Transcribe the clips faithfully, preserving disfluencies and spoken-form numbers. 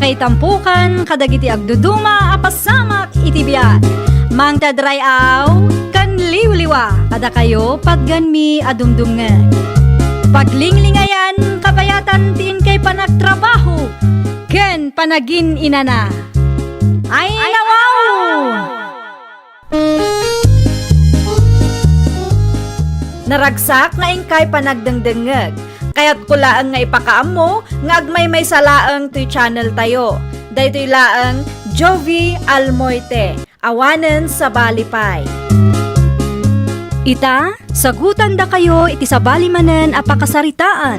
Kaitampukan kadagiti agduduma a pasamak iti biag. Mangted ray-aw ken liwliwa kadakayo patganmi a dumdumngeg. Paglinglingayan kabayatan ti inkay panagtrabaho ken panagin-inana. Ay, nawaw! Naragsak nga inkay panagdengdengngeg. Kayatko laeng nga ipakaammo nga agmaymaysa laeng toy channel tayo. Daytoy laeng Jovie Almoite, awanen sabali pay. Ita, sagutandakayo iti sabali manen a pakasaritaan.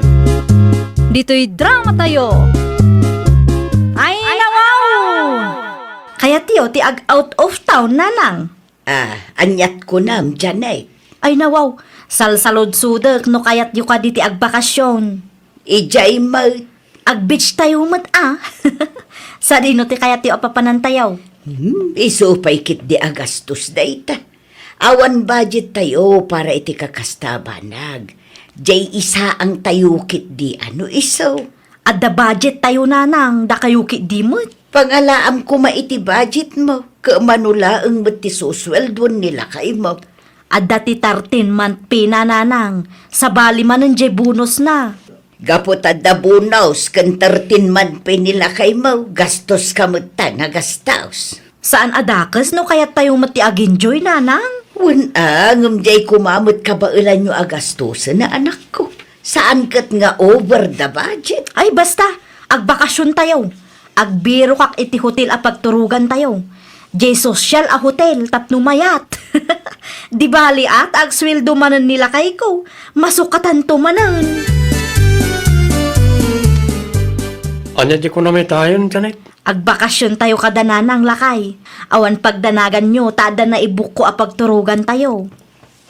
Ditoy drama tayo. Ay, nawaw! Kayatyo ti ag-out of town, nanang? Ah, aniat kunam, Janet? Ay, nawaw, salsaludsodek no kayatyo kadi ti agbakasyon. Idiay met. Ag-beach tayo met, a. Sadino ti kayatyo a papanantayo? Hmm, isu pay ketdi a gastos dayta. Awan budget tayo para iti kakasta a banag. Diay isaang tayo ketdi a no isu. Adda budget tayo, nanang, dakayo ketdi met. Pangalaam koma iti budget mo, ket mano laeng met ti susueldoen ni lakay mo. Adda ti thirteen month pay na, nanang, sabali manen diay bonus na. Gapu ta adda bonus ken thirteen month pay ni lakay mo, gastos ka met ta nga gastos. Saan a dakes no kayat tayo met ti agenjoy, nanang? Wen a, ngem diay koma met kabaelanyo a gastosen a anakko. Saan ket nga over the budget. Ay, basta, agbakasyon tayo. Agbirokak iti hotel a pagturogan tayo. Diay sosyal a hotel tapno mayat. Di bali a ta agsueldo manen ni lakayko, masukatanto manen. Ania ti kunam itayon, Janet? Agbakasyon tayo kada nanang, lakay. Awan pagdanaganyo ta adda naibukko a pagturogan tayo.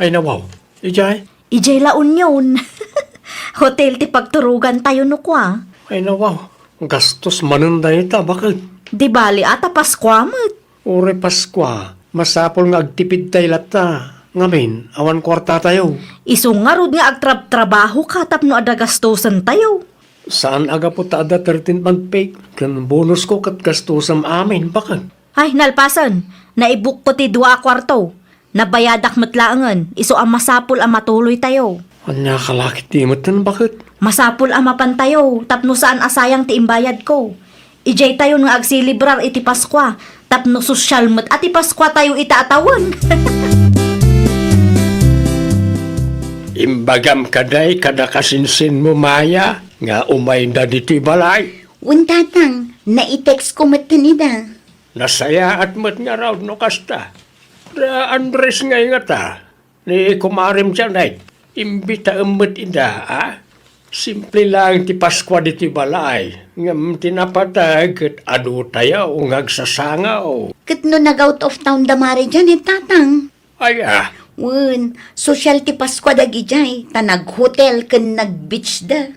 Ay, nawaw. Idiay? Idiay La Union. Hotel ti pagturogan tayo no kua. Ay, nawaw. Gastos manen dayta, baket. Di bali a ta Paskua met. Uray Paskua, masapul nga agtipid tay latta. Ngamin, awan kuarta tayo. Isu ngarud nga agtrabtrabaho ka tapno adda gastosen tayo. Saan a gapu ta adda thirteen month pay ken bonus ko ket gastosem amin, baket. Ay, nalpasen. Naibukko ti dua a kuarto. Nabayadak met laengen, isu a masapul a matuloy tayo. Ania ka la ketdi metten, baket? Masapul a mapan tayo, tapno saan a sayang ti imbayad ko. Idiay tayon nga agselebrar iti Paskua, tapno sosyal met a ti Paskua tayo ita a tawen. Imbagam kadi kada kasinsinmo, Maya, nga umayda ditoy balay? Wen, tatang, nai-text ko metten ida. Nasayaat met ngarud no kasta. Da Andres ngay ngata, ni kumarem Janet, imbitaem met ida, a? Simple laeng ti Paskua ditoy balay, ngem ti napateg ket adu tayo nga agsasangaw. Ket no nag-out of town da Mare Janet, tatang? Aya? Wen, sosyal ti Paskua dagidiay, ta nag-hotel ken nag-beach da.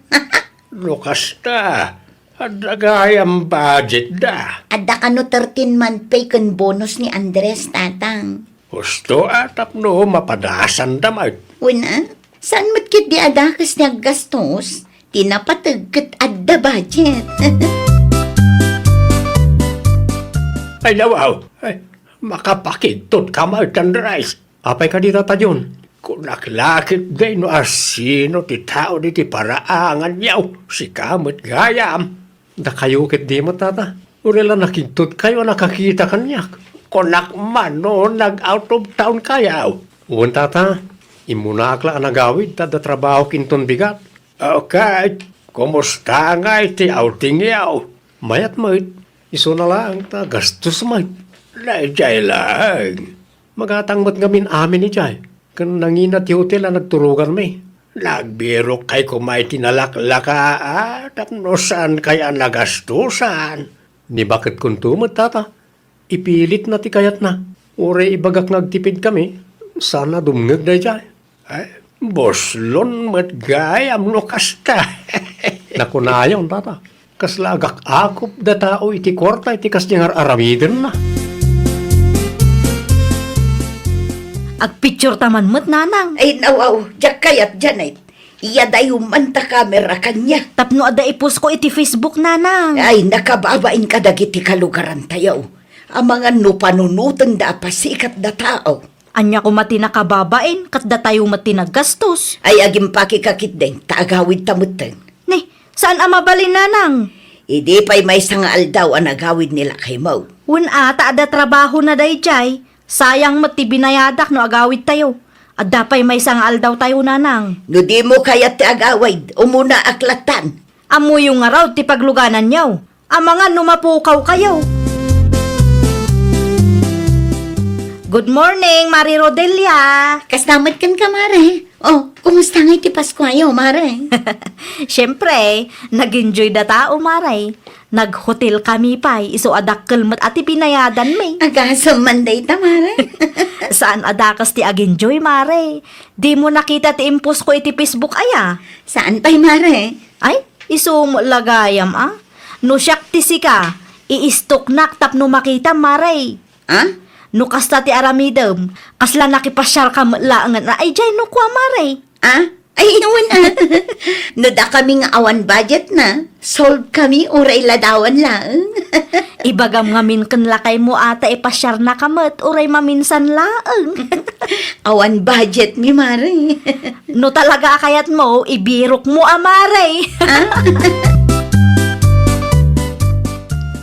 No kasta, adda gayam budget da. Adda kano thirteen month pay ken bonus ni Andres, tatang. Husto a tapno mapadasanda met. Wen a, saan met ketdi a dakes ti aggastos, ti napateg ket adda budget. Ay, nawaw. Ay, makapakigtot ka met, Andres. Apay kadi, Tata John? Kunak la ketdi no asino ti tao diti paraanganyo, sika met gayam. Dakayo ketdi met, Tata. Uray la nakigtotkayo a nakakita kaniak. Kunak man no nag-out of town kayo. Wen, Tata. Immunaak la a nagawid ta adda trabahok inton bigat. Okay. Kumusta ngay ti outingyo? Mayat met. Isuna laeng ta gastos met. Daydiay laeng. Magatang met ngamin amin idiay, ken nangina ti hotel a nagturoganmi. Nagbirokkay koma iti nalaklaka, a, tapno saankay a nagastosan. Ni baket kunto met, Tata. Ipilitna ti kayatna. Uray ibagak nga agtipidkami, saan a dumngeg daydiay. Ay, buslon met gayam no kasta. Nakunayon, Tata. Kasla agak-akop da tao iti kuarta iti kasdi nga ar-aramidenna. Agpicture ta man met, nanang. Ay, nawaw, diak kayat, Janet. Iyadayo man ta kamera kaniak. Tapno adda ipost ko iti Facebook, nanang. Ay, nakababain kadagiti kalugarantayo. Amangan no panunotenda a pasikatda tao. Ania koma ti nakababain, ket datayo met ti naggastos. Ay, agimpakeka ketdin, ta agawidta metten. Ni, saan a mabalin, nanang? Idi pay maysa nga aldaw a nagawid ni lakaymo. Wen a, ta adda trabahona daydiay. Sayang met ti binayadak no agawidtayo. Adda pay maysa nga aldawtayo, nanang. No dimo kayat ti agawid, umunaak lattan. Ammoyo ngarud ti paglugananyo. Amangan no mapukawkayo. Good morning, Mare Rodelia. Kasta met kenka, Mare. Oh, kumusta ngay ti Paskuayo, Mare? Siempre, nag-enjoy da tao, Mare. Nag-hotel kami pay, isu a dakkel met a ti binayadanmi. Agasem man dayta, Mare. Saan a dakes ti ag-enjoy, Mare. Dimo nakita ti impost ko iti Facebook aya? Saan pay, Mare? Ay, isu met la gayam, a. No siak ti sika, iistoknak tapno makitam, Mare. A? No kasta ti aramidem, kasla nakipasiarka met laengen a, ay, diay no kua, Mare. A? Ay, wen a. No dakami nga awan budgetna, solvekami uray ladawan laeng. Ibagam ngamin ken lakaymo a ta ipasiarnaka met uray maminsan laeng. Awan budgetmi, Mare. No talaga a kayatmo, ibirokmo a, Mare. A?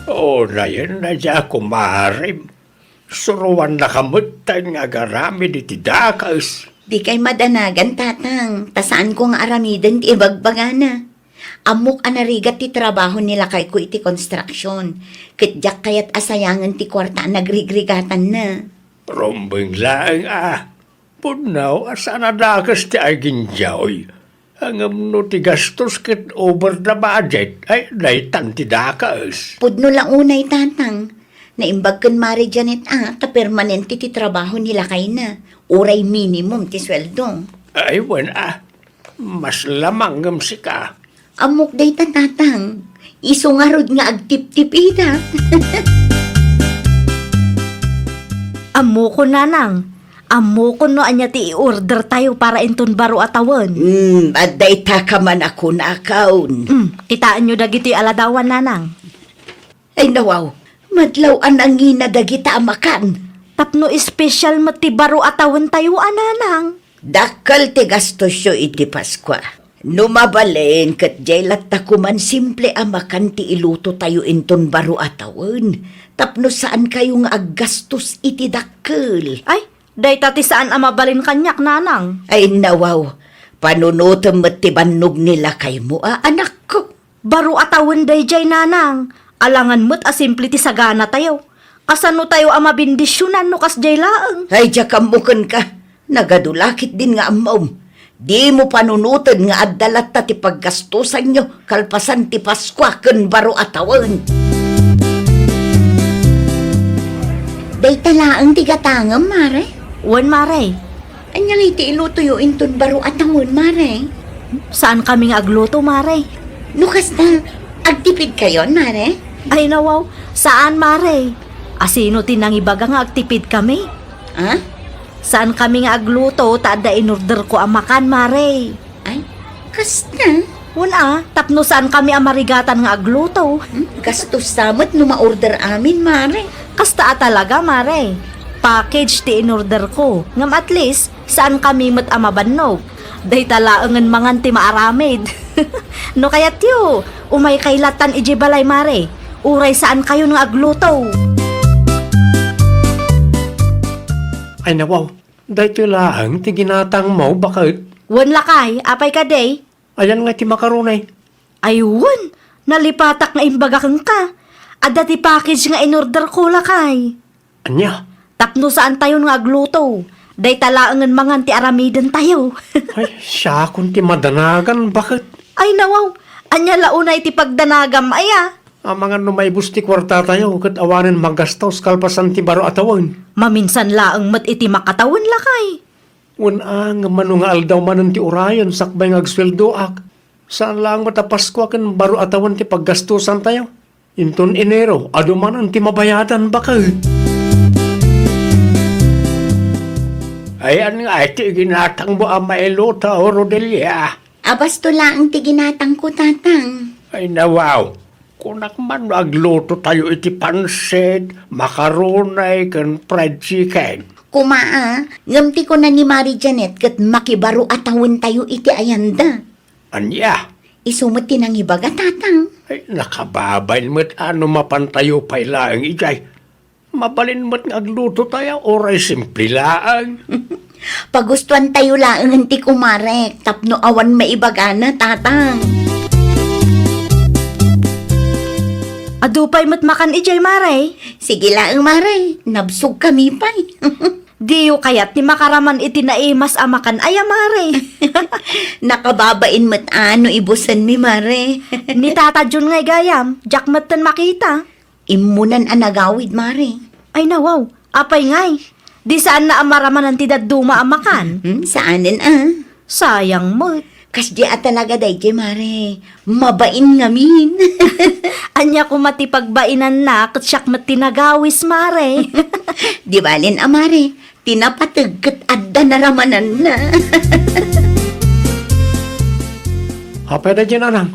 Unayen a diak umarem. Suroannaka metten nga agaramid iti dakes. Dikay madanagan, Tatang, ta saanko nga aramiden ti ibagbagana. Ammok a narigat ti trabaho ni lakayko iti construction, ket diak kayat a sayangen ti kuarta a nagrigrigatanna. Rumbeng laeng a. Pudno a saan a dakes ti aginjaw. Ngem no ti gastos ket over the budget, ay, daytan ti dakes. Pudno la unay, Tatang. Naimbag ken Mare Janet a ta permanente ti trabaho ni lakayna, uray minimum ti sueldo. Ay, wen a. Mas lamang ngem sika. Ammok dayta, Tatang. Isu ngarud nga agtiptipidak. Ammokon, Nanang. Ammokon no ania ti i-ordertayo para inton baro a tawen. Hmm, adda ita ka man a kunakon. Hmm, kitaenyo dagitoy a ladawan, Nanang. Ay, nawaw, madlaw a nangina dagita a makan. Tapno espesyal met ti baro a tawentayo a, Nanang. Dakkel ti gastosyo iti Paskua. No mabalin, ket diay latta koman simple a makan ti ilutotayo inton baro a tawen, tapno saankayo nga aggastos iti dakkel. Ay, dayta ti saan a mabalin kaniak, Nanang. Ay, nawaw, panunotem met ti bannog ni lakaymo a, anakko. Baro a tawen daydiay, Nanang. Alangan met a simple ti saganatayo. Kasanotayo a mabendisionan no kasdiay laeng? Ay, diak ammo kenka. Nagadu la ketdin nga ammom. Dimo panunoten nga adda latta ti paggastosanyo kalpasan ti Paskua ken baro a tawen. Dayta laeng ti gatangem, Mare? Wen, Mare. Ania ngay ti ilutoyo inton baro a tawen, Mare? Saankami nga agluto, Mare. No kasta, agtipidkayon, Mare? Ay, nawaw, saan, Mare. Asino ti nangibaga nga agtipidkami? Ha? Saankami nga agluto ta adda inorderko a makan, Mare. Ay, kasta? Wen a, tapno saankami a marigatan nga agluto. Hmm? Gastosta met no ma-order amin, Mare. Kasta a talaga, Mare. Package ti inorderko, ngem at least, saankami met a mabannog. Dayta laengen mangan ti maaramid. No kayatyo, umaykay lattan idiay balay, Mare. Uray saankayon nga agluto. Ay, nawaw. Daytoy laeng ti ginatangmo, baket? Wen, lakay. Apay kadi? Ayan nga ti makaroni. Ay, wen. Nalipatak nga imbaga kenka. Adda ti package nga inorderko, lakay. Ania? Tapno saantayon nga agluto. Dayta laengen mangan ti aramidentayo. Ay, siakon ti madanagan, baket? Ay, nawaw. Ania la unay ti pagdanagam, aya? Amangan no maibus ti kuartatayo ket awanen magastos kalpasan ti baro a tawen. Maminsan laeng met iti makatawen, lakay. Wen a, ngem mano nga aldaw manen ti urayen sakbay nga agsueldoak? Saan laeng met a Paskua ken baro a tawen ti paggastosantayo? Inton Enero, adu manen ti mabayadan, baket. Ayan nga ti ginatangmo a mailuto, Rodelia. Abasto laeng ti ginatangko, Tatang. Ay, nawaw. Kunak man no aglutotayo iti pansit, macaroni, ken fried chicken. Kuma a, ngem ti kuna ni Mari Janet ket makibaro a tawentayo iti ayanda. Ania? Isu met ti nangibaga, Tatang. Ay, nakababain met a no mapantayo pay laeng idiay. Mabalin met nga aglutotayo, uray simple laeng. Pagustuantayo laengen ti kumarek tapno awan maibagana, Tatang. Adu pay met makan idiay, Mare. Sige laeng, Mare. Nabsogkami pay. Diyo kayat ti makaraman iti naimas a makan aya, Mare? Nakababain met a no ibusenmi, Mare. Ni Tata Jun ngay gayam, diak metten makita. Immunan a nagawid, Mare. Ay, nawaw. Apay ngay? Di saanna a maramanan ti dadduma a makan? Hmm, saanen a. Sayang met. Kasdi a talaga daydiay, Mare. Mabain ngamin. Ania koma ti pagbainanna, ket siak met ti nagawis, Mare. Di balen a, Mare. Ti napateg ket adda naramananna. Apay daydiay, Nanang?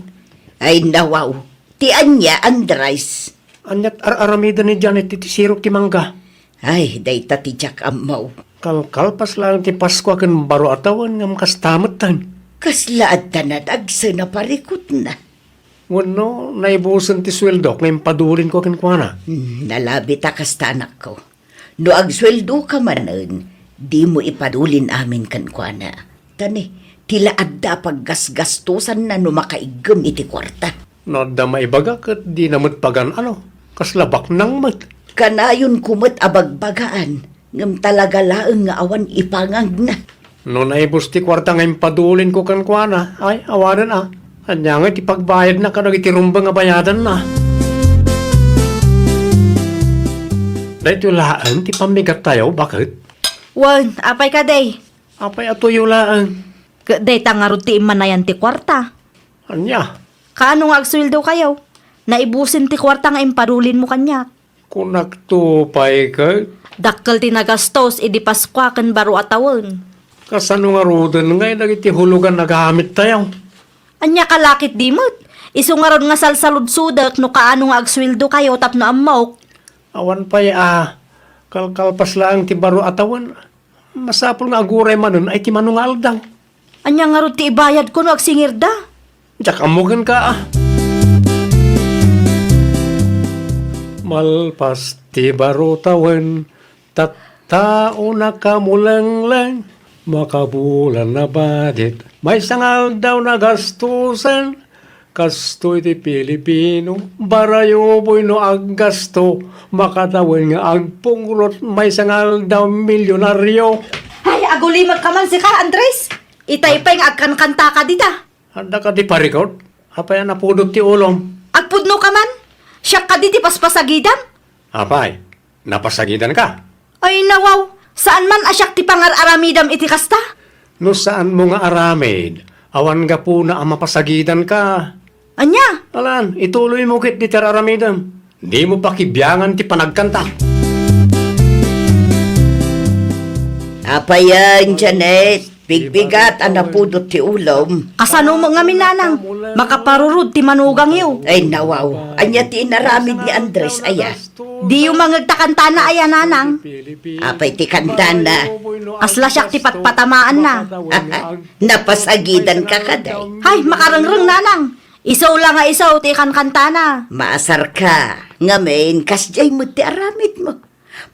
Ay, nawaw. Ti ania, Andres? Aniat ar-aramiden ni Janet iti sirok ti mangga? Ay, dayta ti diak ammo. Kalkalpas laeng ti Paskua ken baro a tawen ngem kasta metten. Kasla adda nadagsen a parikutna. Wenno, naibusen ti sueldok nga impadulinko kenkuana? Hmm, nalabit a kasta, anakko. No agsueldoka manen, dimo ipadulin amin kenkuana. Ta ne, ti la adda a paggasgastosanna no makaiggem iti kuarta. No adda maibaga ket dina met pagan-ano, kasla baknang met. Kanayonko met a bagbagaan, ngem talaga laeng nga awan ipangagna. No naibus ti kuarta nga impadulinko kenkuana, ay, awanen a. Ania ngay ti pagbayadna kadagiti rumbeng a bayadanna? Daytoy laeng ti pammigattayo, baket? Wen, apay kadi? Apay a tuyo laeng? Ket dayta ngarud ti immanayan ti kuarta. Ania? Kaano nga agsueldokayo? Naibusen ti kuarta nga impadulinmo kaniak. Kunakto pay ket? Dakkel ti nagastos idi Paskua ken baro a tawen. Kasano ngaruden ngay dagiti hulugan a gamittayo? Ania ka la ketdi met? Isu ngarud nga salsaludsodek no kaano nga agsueldokayo tapno ammok. Awan pay a, kalkalpas laeng ti baro a tawen. Masapul nga aguray manen ay ti mano nga aldaw. Ania ngarud ti ibayadko no agsingirda? Diak ammo kenka a. Malpas ti baro tawen, tattaona kamulengleng, makabulan a badit. Maysa nga aldaw nagastosen, kastoy ti Pilipino, barayuboy no aggasto, makatawen nga agpungrot, maysa nga aldaw milyonaryo. Ay, agulimekka man sika, Andres. Itay pay nga agkankantaka dita. Adda kadi parikut? Apay a napudot ti ulom? Agpudnoka man? Siak kadi ti paspasagidam? Apay, napasagidanka? Ay, nawaw, saan man a siak ti pangar-aramidam iti kasta? No saanmo nga aramid, awan gapuna a mapasagidanka. Ania? Alan, ituloymo ketdi ti ar-aramidem. Dimo pakibiangan ti panagkanta. Apayen, Janet, bigbigat a napudot ti ulom. Kasano met ngamin, nanang? Makaparurod ti manugangyo. Ay, nawaw. Ania ti inaramid ni Andres, aya? Diyo mangeg ta kantana, aya, nanang? Apay ti kantana? Kasla siak ti patpatamaanna. Napasagidanka kadi? Hay, makarengreng, nanang. Isu la nga isu ti kankantana. Maasarka, ngamin, kasdiay met ti aramidmo.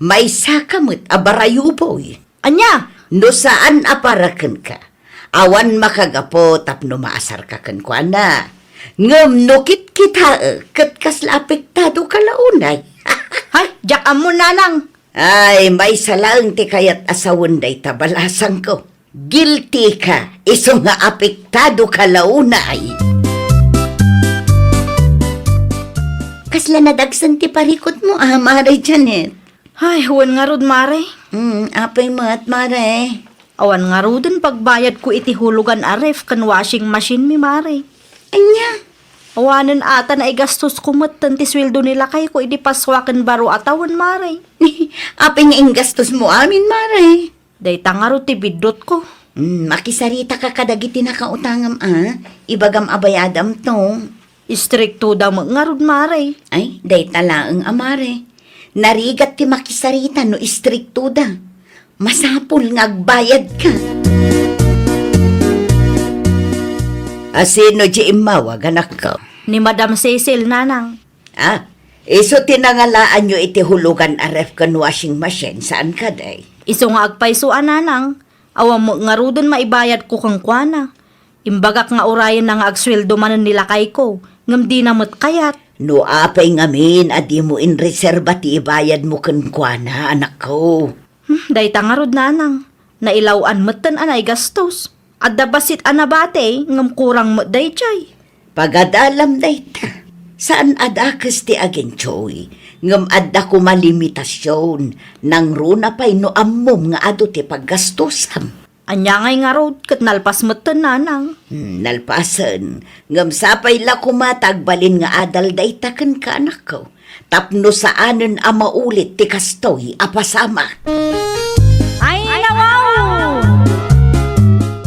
Maysaka met a barayuboy. Ania? No saan a para kenka, awan makagapu tapno maasarka kenkuana. Ngem no kitkitaek, ket kasla apektado ka la unay. Hay, diak ammo, nanang. Ay, maysa laeng ti kayat a sawen dayta balasangko. Guilty ka, isu nga apektado ka la unay. Kasla nadagsen ti parikutmo, a, Mare Janet? Ay, wen ngarud, Mare. Hmm, apay met, Mare? Awan ngaruden pagbayadko iti hulugan a ref ken washing machine mi, Mare. Ania? Awanen ata naigastosko metten ti sueldo ni lakayko idi Paskua ken baro a tawen, Mare. Apay nga inggastosmo amin, Mare? Dayta ngarud ti biddutko. Mm, makisaritaka kadagiti nakautangam a, ibagam a bayadamto. Istriktoda met ngarud, mare. Ay, dayta laeng a mare. Narigat ti makisarita no istriktoda. Masapul nga agbayadka. A, sino diay immawag, anakko? Ni Madam Cecil, nanang. Ah, isu ti nangalaanyo iti hulugan a ref ken washing machine, saan kadi? Isu nga agpayso a, nanang. Awan met ngaruden maibayadko kenkuana. Imbagak nga urayenna nga agsueldo manen ni lakayko, ngem dina met kayat. No apay ngamin a dimo inreserba ti ibayadmo kenkuana, anakko? Hmm, dayta ngarud, nanang. Nailaw-an metten a naigastos. Adda bassit a nabati, ngem kurang met daydiay. Pagadalam dayta. Saan a dakes ti agenjoy, ngem adda koma limitasion, nangruna pay no ammom nga adu ti paggastosam. Ania ngay ngarud, ket nalpas metten, nanang. Hmm, nalpasen. Ngem sapay la koma ta agbalin nga adal dayta kenka, anakko. Tapno saanen a maulit ti kastoy a pasamak. Ay, nawaw!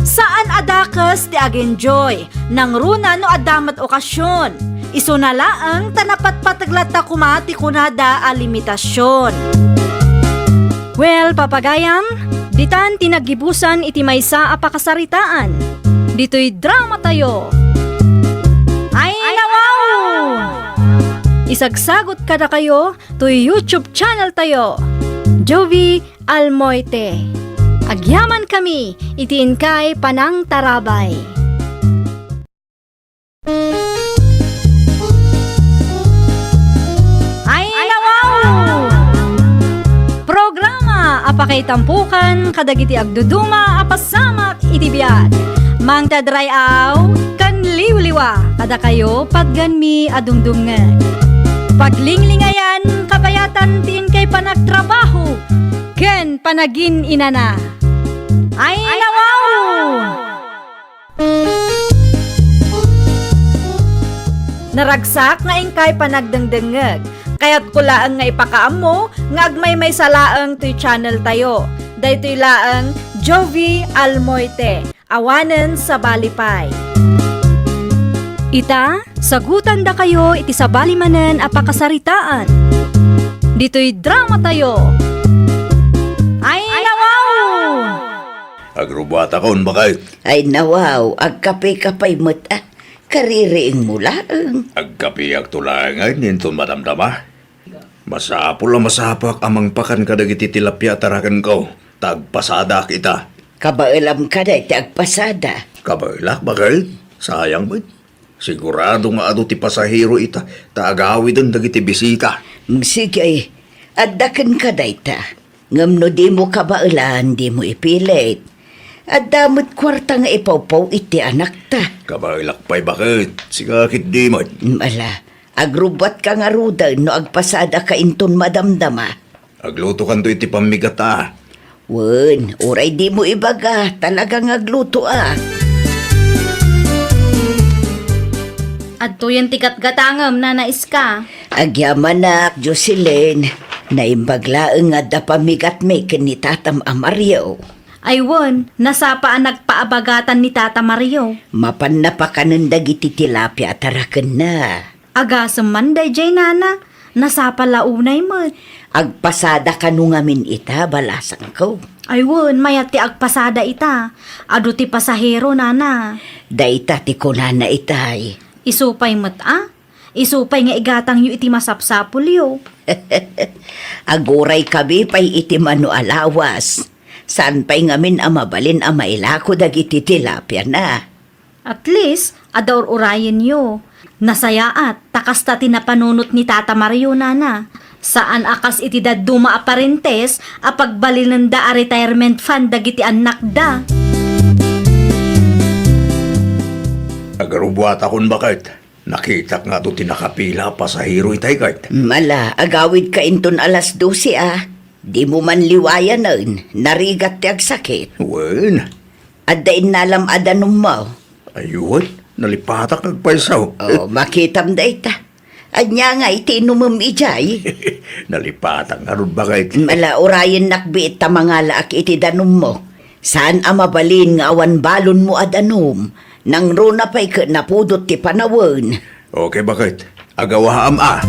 Saan a dakes ti agenjoy, nangruna no adda met okasion. Isuna laeng ta napatpateg latta koma ti kunada a limitasion. Well, papagayam, ditan ti naggibusan iti maysa a pakasaritaan. Ditoy dramatayo. Ay, nawaw! Isagsagot kadakayo toy YouTube channel tayo, Jovie Almoite. Agyamankami iti inkay panangtarabay. Ay, nawaw! Programa a pakaitampokan kadagiti agduduma a pasamak iti biag. Mangted ray-aw ken liwliwa kadakayo, patganmi a dumdumngeg. Paglinglingayan, kabayatan ti inkay panagtrabaho ken panagin-inana. Ay, nawaw! Naragsak nga inkay panagdengdengngeg. Kayatko laeng nga ipakaammo nga agmaymaysa laeng toy channel tayo. Daytoy laeng Jovie Almoite. Awanen sabali pay. Ita, sagutandakayo iti sabali manen a pakasaritaan. Ditoy dramatayo. Ay, nawaw! Agrubbuatakon, baket. Ay, nawaw, agkape ka pay met, a. Kaririingmo laeng. Agkapeakto laeng ngay inton madamdama. Masapul a masapak a mangpakan kadagiti tilapia a tarakenko, ta agpasadaak ita. Kabaelam kadi ti agpasada? Kabaelak, baket. Sayang met. Sigurado nga adu ti pasahero ita, ta agawiden dagiti bisita. Mm, sige. Adda kenka dayta. Ngem no dimo kabaelan, dimo ipilit. Adda met kuarta nga ipawpaw iti anakta. Kabaelak pay, baket. Sika ketdi met. Mm, ala, agrubbuatka ngaruden no agpasadaka inton madamdama. Aglutokanto iti pammigat, a. Wen, uray dimo ibaga, talaga nga agluto, a. Adtoyen ti gatgatangem, Nana Iska. Agyamanak, Jocelyn. Naimbag laeng nga adda pammigatmi ken ni tatam a Mario. Ay wen, nasapa a nagpaabagatan ni Tata Mario. Mapanna pakanen dagiti tilapia a tarakenna. Agasem man daydiay, nana. Nasapa la unay met. Agpasada kano ngamin ita, balasangko. Ay wen, mayat ti agpasada ita. Adu ti pasahero, nana. Dayta ti kunana itay. Isu pay met a? Isu pay nga igatangyo iti masapsapulyo. Aguray kami pay iti mano a lawas. Saan pay ngamin a mabalin a mailako dagiti tilapiana? At least, adda ur-urayenyo. Nasayaat, ta kasta ti napanunot ni Tata Mario, nana. Saan a kas iti dadduma a parentes a pagbalinenda a retirement fund dagiti annakda. Agarubuatakon, baket. Nakitak nga adu ti nakapila a pasahero itay ket. Mala, agawidka inton alas dose a. Dimo man liwayanen, narigat ti agsakit. Wen. Adda innalam a danummo. Ay wen, nalipatak nga agpayso. Oh, makitam dayta. Ania nga iti inumem idiay? Nalipatak ngarud, baket. Mala, urayennak biit ta mangalaak iti danummo. Saan a mabalin nga awan balonmo a danum, nangruna pay ket napudot ti panawen. Okay, baket. Agawaam a.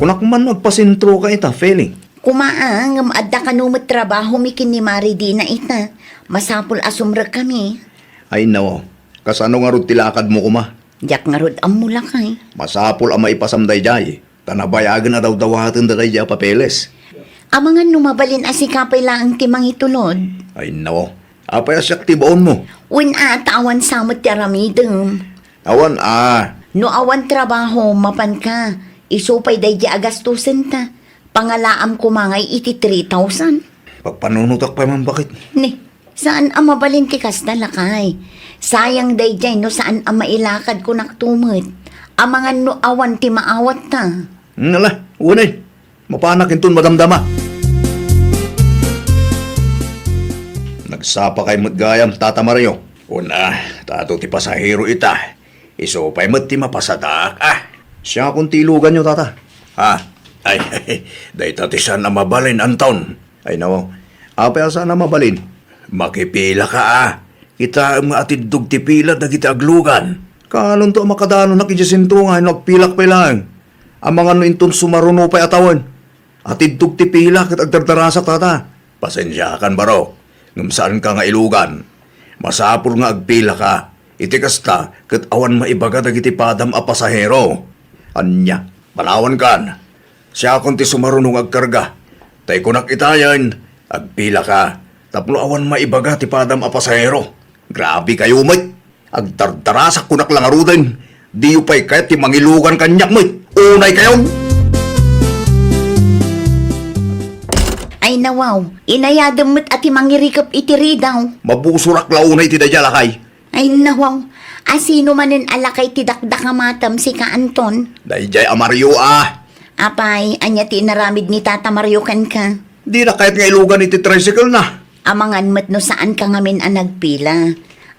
Kunak man agpasentro ka ita, Feli. Kumaa, ngem adda kano met trabahomi ken ni Mari Dina ita. Masapul a sumrek kami. Ay, nawaw. Kasano ngarud ti lakadmo koma? Diak ngarud ammo, lakay. Masapul a maipasam daydiay. Ta nabayagen a dawdawaten daydiay a papeles. Amangan no mabalin a sika pay laeng ti mangitulod. Ay, nao. Apay a siak ti baonmo? Wen a, ta awan sa met ti aramidem. Awan a. No awan trabaho, mapanka. Isu pay daydiay a gastosenta. Pangalaam koma ngay iti three thousand. Pagpanunotak pay man, baket. Ni, saan a mabalin ti kasta, lakay. Sayang daydiay no saan a mailakad kunak tumet. Amangan no awan ti maawatta. Nala, unay. Mapanak inton madamdama. Nagsapa kay met gayam, Tata Mario. Una, ta adu ti pasahero ita. Isu pay met ti mapasadaak, a. Siakon ti iluganyo, Tata. Ha? Ay, dayta ti saan a mabalin, Anton. Ay, nawaw. Apay a saan a mabalin? Makipilaka, a. Kitaem nga atiddog ti pila dagiti aglugan. Kaanonto a makadanonak idiay sentro nga no agpilak pay laeng? Amangan no inton sumaruno pay a tawen. Atiddog ti pila ket agdardarasak, Tata. Pasensiakan, barok, ngem saanka nga ilugan. Masapul nga agpilaka. Iti kasta, ket awan maibaga dagiti padam a pasahero. Ania, panawankan. Siakon ti sumaruno nga agkarga. Ta ikunak itayen, agpilaka. Tapno awan maibaga ti padam a pasahero. Grabe kayo met. Agdardarasak kunak la ngaruden. Diyo pay kayat ti mangilugan kaniak met. Unay kayon! Ay, nawaw, inayadem met a ti mangirikep iti ridaw. Mabusorak la unay ti daydiay a lakay. Ay, nawaw, a sino manen a lakay ti dakdakamatem, sika, Anton? Daydiay a Mario a. Apay, ania ti inaramid ni Tata Mario kenka? Dina kayat nga ilugan iti tricycle na. Amangan met no saanka ngamin a nagpila.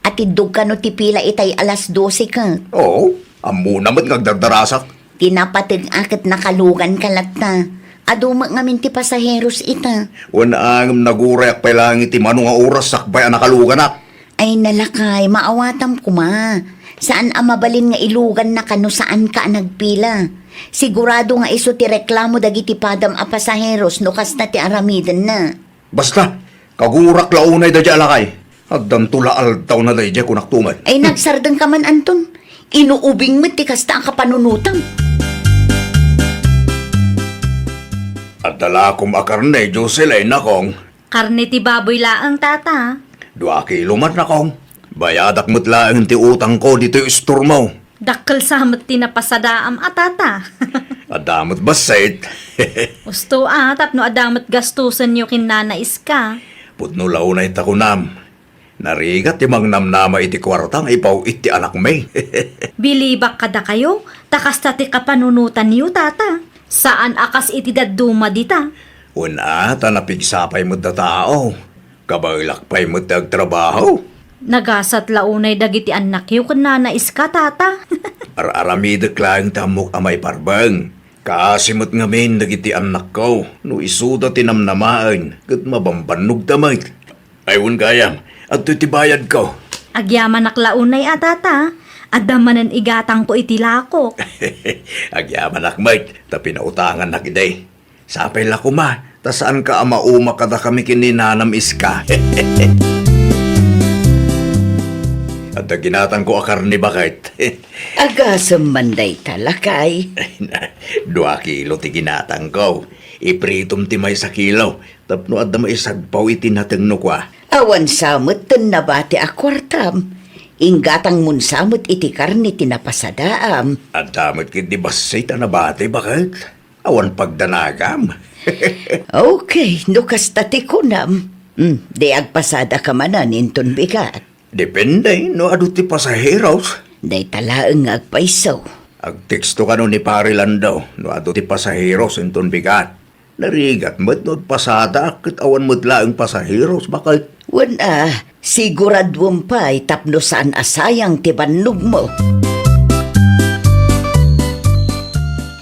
Atiddog kano ti pila itay alas dose ket? Oo, ammona met nga agdardarasak. Ti napateg a ket nakaluganka latta. Adu met ngamin ti pasaheros ita. Wen a, ngem nagurayak pay laeng iti mano nga oras sakbay a nakaluganak. Ay, nalakay, maawatam koma. Saan a mabalin nga ilugannaka no saanka a nagpila. Sigurado nga isu ti reklamo dagiti padam a pasaheros no kasta ti aramidenna. Basta, kagurak la unay daydiay a lakay. Addanto la aldawna daydiay, kunak tumet. Ay, nagsardengka man, Anton. Inuubing met ti kasta a kapanunotam. Adda la koma a karne, Jocelyn, nakong. Karne ti baboy laeng, Tata. Dua kilo man, nakong. Bayadak met laeng ti utangko ditoy istormo. Dakkel sa met ti napasadaam a, Tata. Adda met bassit. Usto a, tapno adda met gastosenyo ken Nana Iska. Pudno la unay ta kunam. Narigat ti mangnamnama iti kuarta nga ipaw-it ti anakmi. Bilibak kadakayo, ta kasta ti kapanunotanyo, Tata. Saan a kas iti dadduma dita. Wen a, ta napigsa pay met a tao. Kabaelak pay met ti agtrabaho. Nagasat la unay dagiti annakyo ken Nana Iska, Tata. Ar-aramidek laeng ti ammok a maiparbeng. Kaasi met ngamin dagiti annakko no isuda ti namnamaen ket mabambannogda met. Ay, wen gayam, adtoy ti bayadko. Agyamanak la unay a, Tata. Adda manen igatangko iti lakok. Agyamanak met ta pinautangannak idi. Sapay la koma, ta saanka a mauma kadakami ken ni Nanam Iska. Adda ginatangko a karne, baket. Agasem man dayta, lakay. Dua kilo ti ginatangko. Ipritom ti maysa kilo, tapno adda maisagpaw iti natengno kua. Awan sa met ten nabati a kuartam. Inggatangmon sa met iti karne ti napasadaam. Adda met ketdi bassit a nabati, baket. Awan pagdanagam. Okay, no kasta ti kunam. Hmm, di agpasadaka manen inton bigat. Depende no adu ti pasaheros. Dayta laeng nga agpayso. Agteksto kano ni Pare Lando no adu ti pasaheros inton bigat. Narigat met no agpasadaak ket awan met laeng pasaheros, baket. Wen a, siguraduem pay tapno saan a sayang ti bannogmo.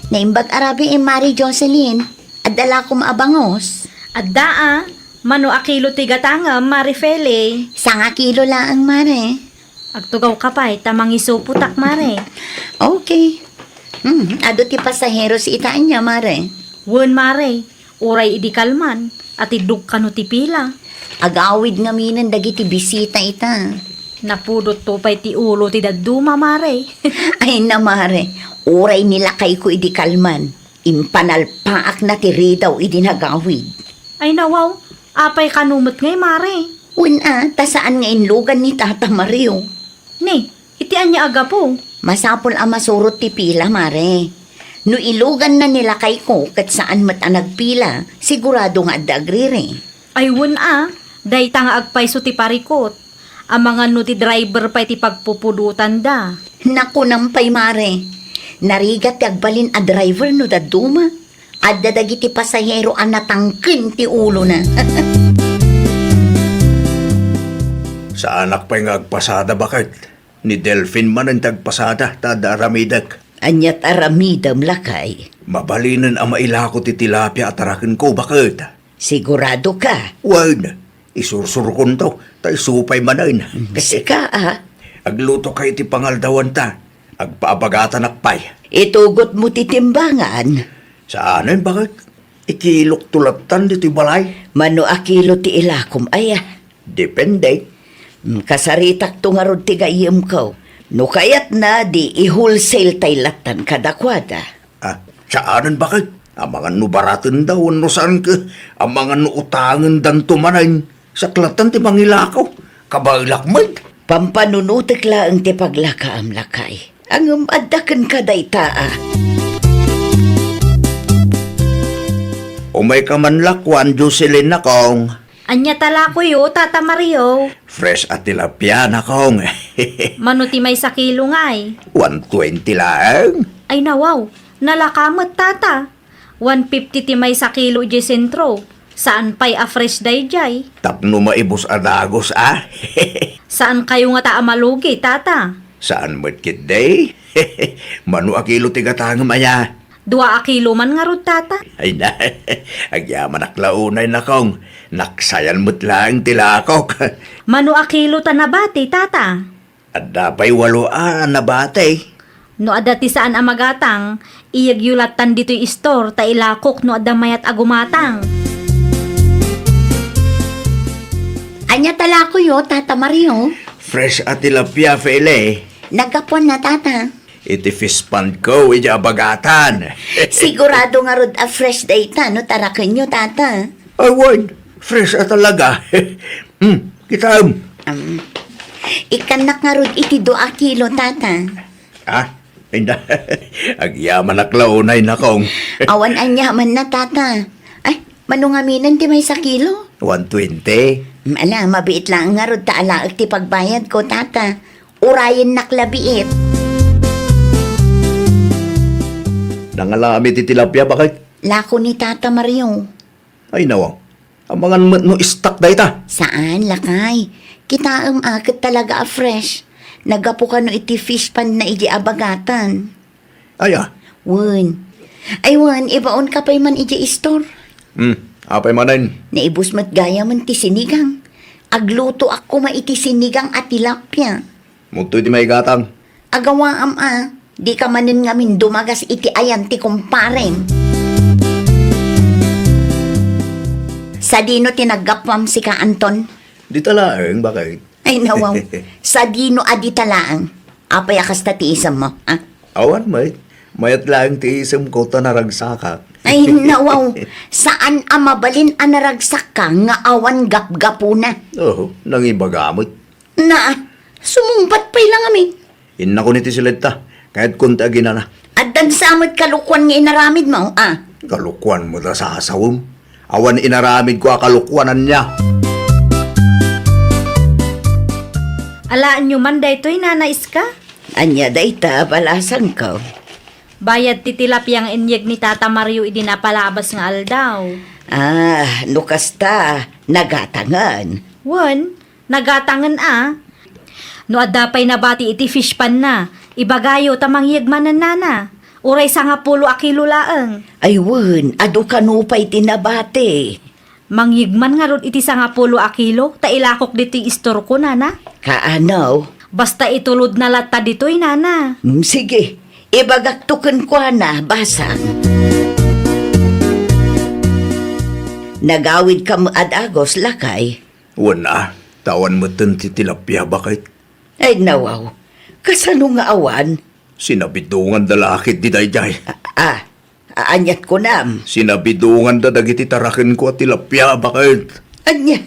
Naimbag a rabii, Mari Jocelyn. Adda la koma a bangos. Adda a, mano a kilo ti gatangem, Mare Feli? Sanga kilo laeng, Mare. Agtugawka pay ta mangisupotak, Mare. Okay. Hmm, adu ti pasaheros ita ania, Mare? Wen, Mare. Uray idi kalman, atiddog kano ti pila. Agawid ngaminen dagiti bisita ita. Napudotto pay ti ulo ti dadduma, Mare. Ay na, Mare. Uray ni lakayko idi kalman, impanalpaakna ti ridaw idi nagawid. Ay na, wow. Apay kano met ngay, Mare? Wen a, ta saan nga inlugan ni Tata Mario. Ni, iti ania a gapu? Masapul a masurot ti pila, Mare. No iluganna ni lakayko ket saan met a nagpila, sigurado nga adda agriri. Ay wen a, dayta nga agpayso ti parikut. Amangan no ti driver pay ti pagpupudotanda. Nakunam pay, Mare. Narigat ti agbalin a driver no dadduma. Adda dagiti pasahero a natangken ti ulona. Saanak pay nga agpasada, baket. Ni Delfin manen ti agpasada, ta adda aramidek. Ania ti aramidem, lakay? Mabalinen a mailako ti tilapia a tarakenko, baket. Sigurado ka? Wen, isursurkonto, ta isu pay manen. Sika, a? Aglutoka iti pangaldawanta. Agpaabagatanak pay. Itugotmo ti timbangan? Saanen, baket? Ikilokto lattan ditoy balay. Mano a kilo ti ilakom, aya? Depende. Mm, kasaritakto ngarud ti gayyemko. No kayatna, di i-wholesale tay lattan kadakuada. Ah, saanen, baket? Amangan no baratenda wenno saan ket amangan no utangendanto manen. Siak lattan ti mangilako. Kabaelak met. Pampanunotek laeng ti paglakaam, lakay. Ngem adda kenka dayta, a. Umayka man lakuan, Jocelyn, nakong. Ania ta lakoyo, Tata Mario? Fresh a tilapia, nakong. Mano ti maysa kilo ngay? One twenty laeng. Ay, nawaw. Nalaka met, Tata. One fifty ti maysa kilo idiay sentro. Saan pay a fresh daydiay? Tapno maibus a dagus, a? Saan kayo ngata a malugi, Tata? Saan met ketdi? Mano a kilo ti gatangem, aya? Dua a kilo man ngarud, Tata. Ay na, agyamanak la unay, nakong. Naksayan met laeng ti lakok. Mano a kilo ta nabati, Tata? Adda pay walo a nabati. No adda ti saan a magatang, iyegyo lattan ditoy istor ta ilakok no adda mayat a gumatang. Ania ta lakoyo, Tata Mario? Fresh a tilapia, Fele. Naggapuan na, Tata. Iti fish pond ko, iti abagatan. Sigurado ngarud a fresh dayta no tarakenyo, Tata. Awan, fresh a talaga. Hmm, kitaem. Um, ikannak ngarud iti dua a kilo, Tata. Ah, inda. Agyamanak la unay, nakong. Awan aniamanna, Tata. Ay, mano ngaminen ti maysa kilo? One twenty. Mm, ala, mabiit laeng ngarud ta alaek ti pagbayadko, Tata. Urayennak la biit. Nangalami ti tilapia, baket? Lako ni Tata Mario. Ay, nawa. Amangan met no istak dayta. Saan, lakay. Kitaem a ket talaga a fresh. Naggapu kano iti fish pond na idi abagatan. Aya? Wen. Ay, wen, ibaonka pay man iti istor. Hmm, apay manen? Naibus met gayamen ti sinigang. Aglutoak koma iti sinigang a tilapia. Mudto iti maigatang. Agawaam a, dika manen ngamin dumagas iti ayan ti kumparem. Sadino ti naggapuam sika, Anton? Dita laeng, baket. Ay, nawaw. Sadino a dita laeng? Apay a kasta ti isemmo, a? Awan met. Mayat laeng ti isemko ta naragsakak. Ay, nawaw. Saan a mabalin a naragsakka nga awan gapgapuna? Oo, nangibaga met. Na, sumungbat pay la ngamin. Innakon iti siled ta, kayatkon ti aginana. Addan sa met kalokuan nga inaramidmo, a? Kalokuan met a sasawem. Awan inaramidko a kalokuan ania. Alaenyo man daytoy, Nana Iska? Ania dayta, balasangko? Bayad ti tilapia nga inyeg ni Tata Mario idi napalabas nga aldaw. Ah, no kasta, nagatangen. Wen, nagatangen a. No adda pay nabati iti fish pond na, ibagayo ta mangyeg manen, Nana. Uray sangapulo a kilo laeng. Ay wen, adu kano pay ti nabati. Mangyegman ngarud iti sangapulo a kilo, ta ilakok ditoy istorko, nana. Kaano? Basta itulodna latta ditoy, nana. Mm, sige. Ibagakto kenkuana, basang. Nagawidkam a dagus, lakay? Wen a, ta awan metten ti tilapia, baket. Ay, nawaw. Kasano nga awan? Sinabidonganda la ketdi daydiay. A, a, a-, aniat kunam? Sinabidonganda dagiti tarakenko a tilapia, baket. Ania?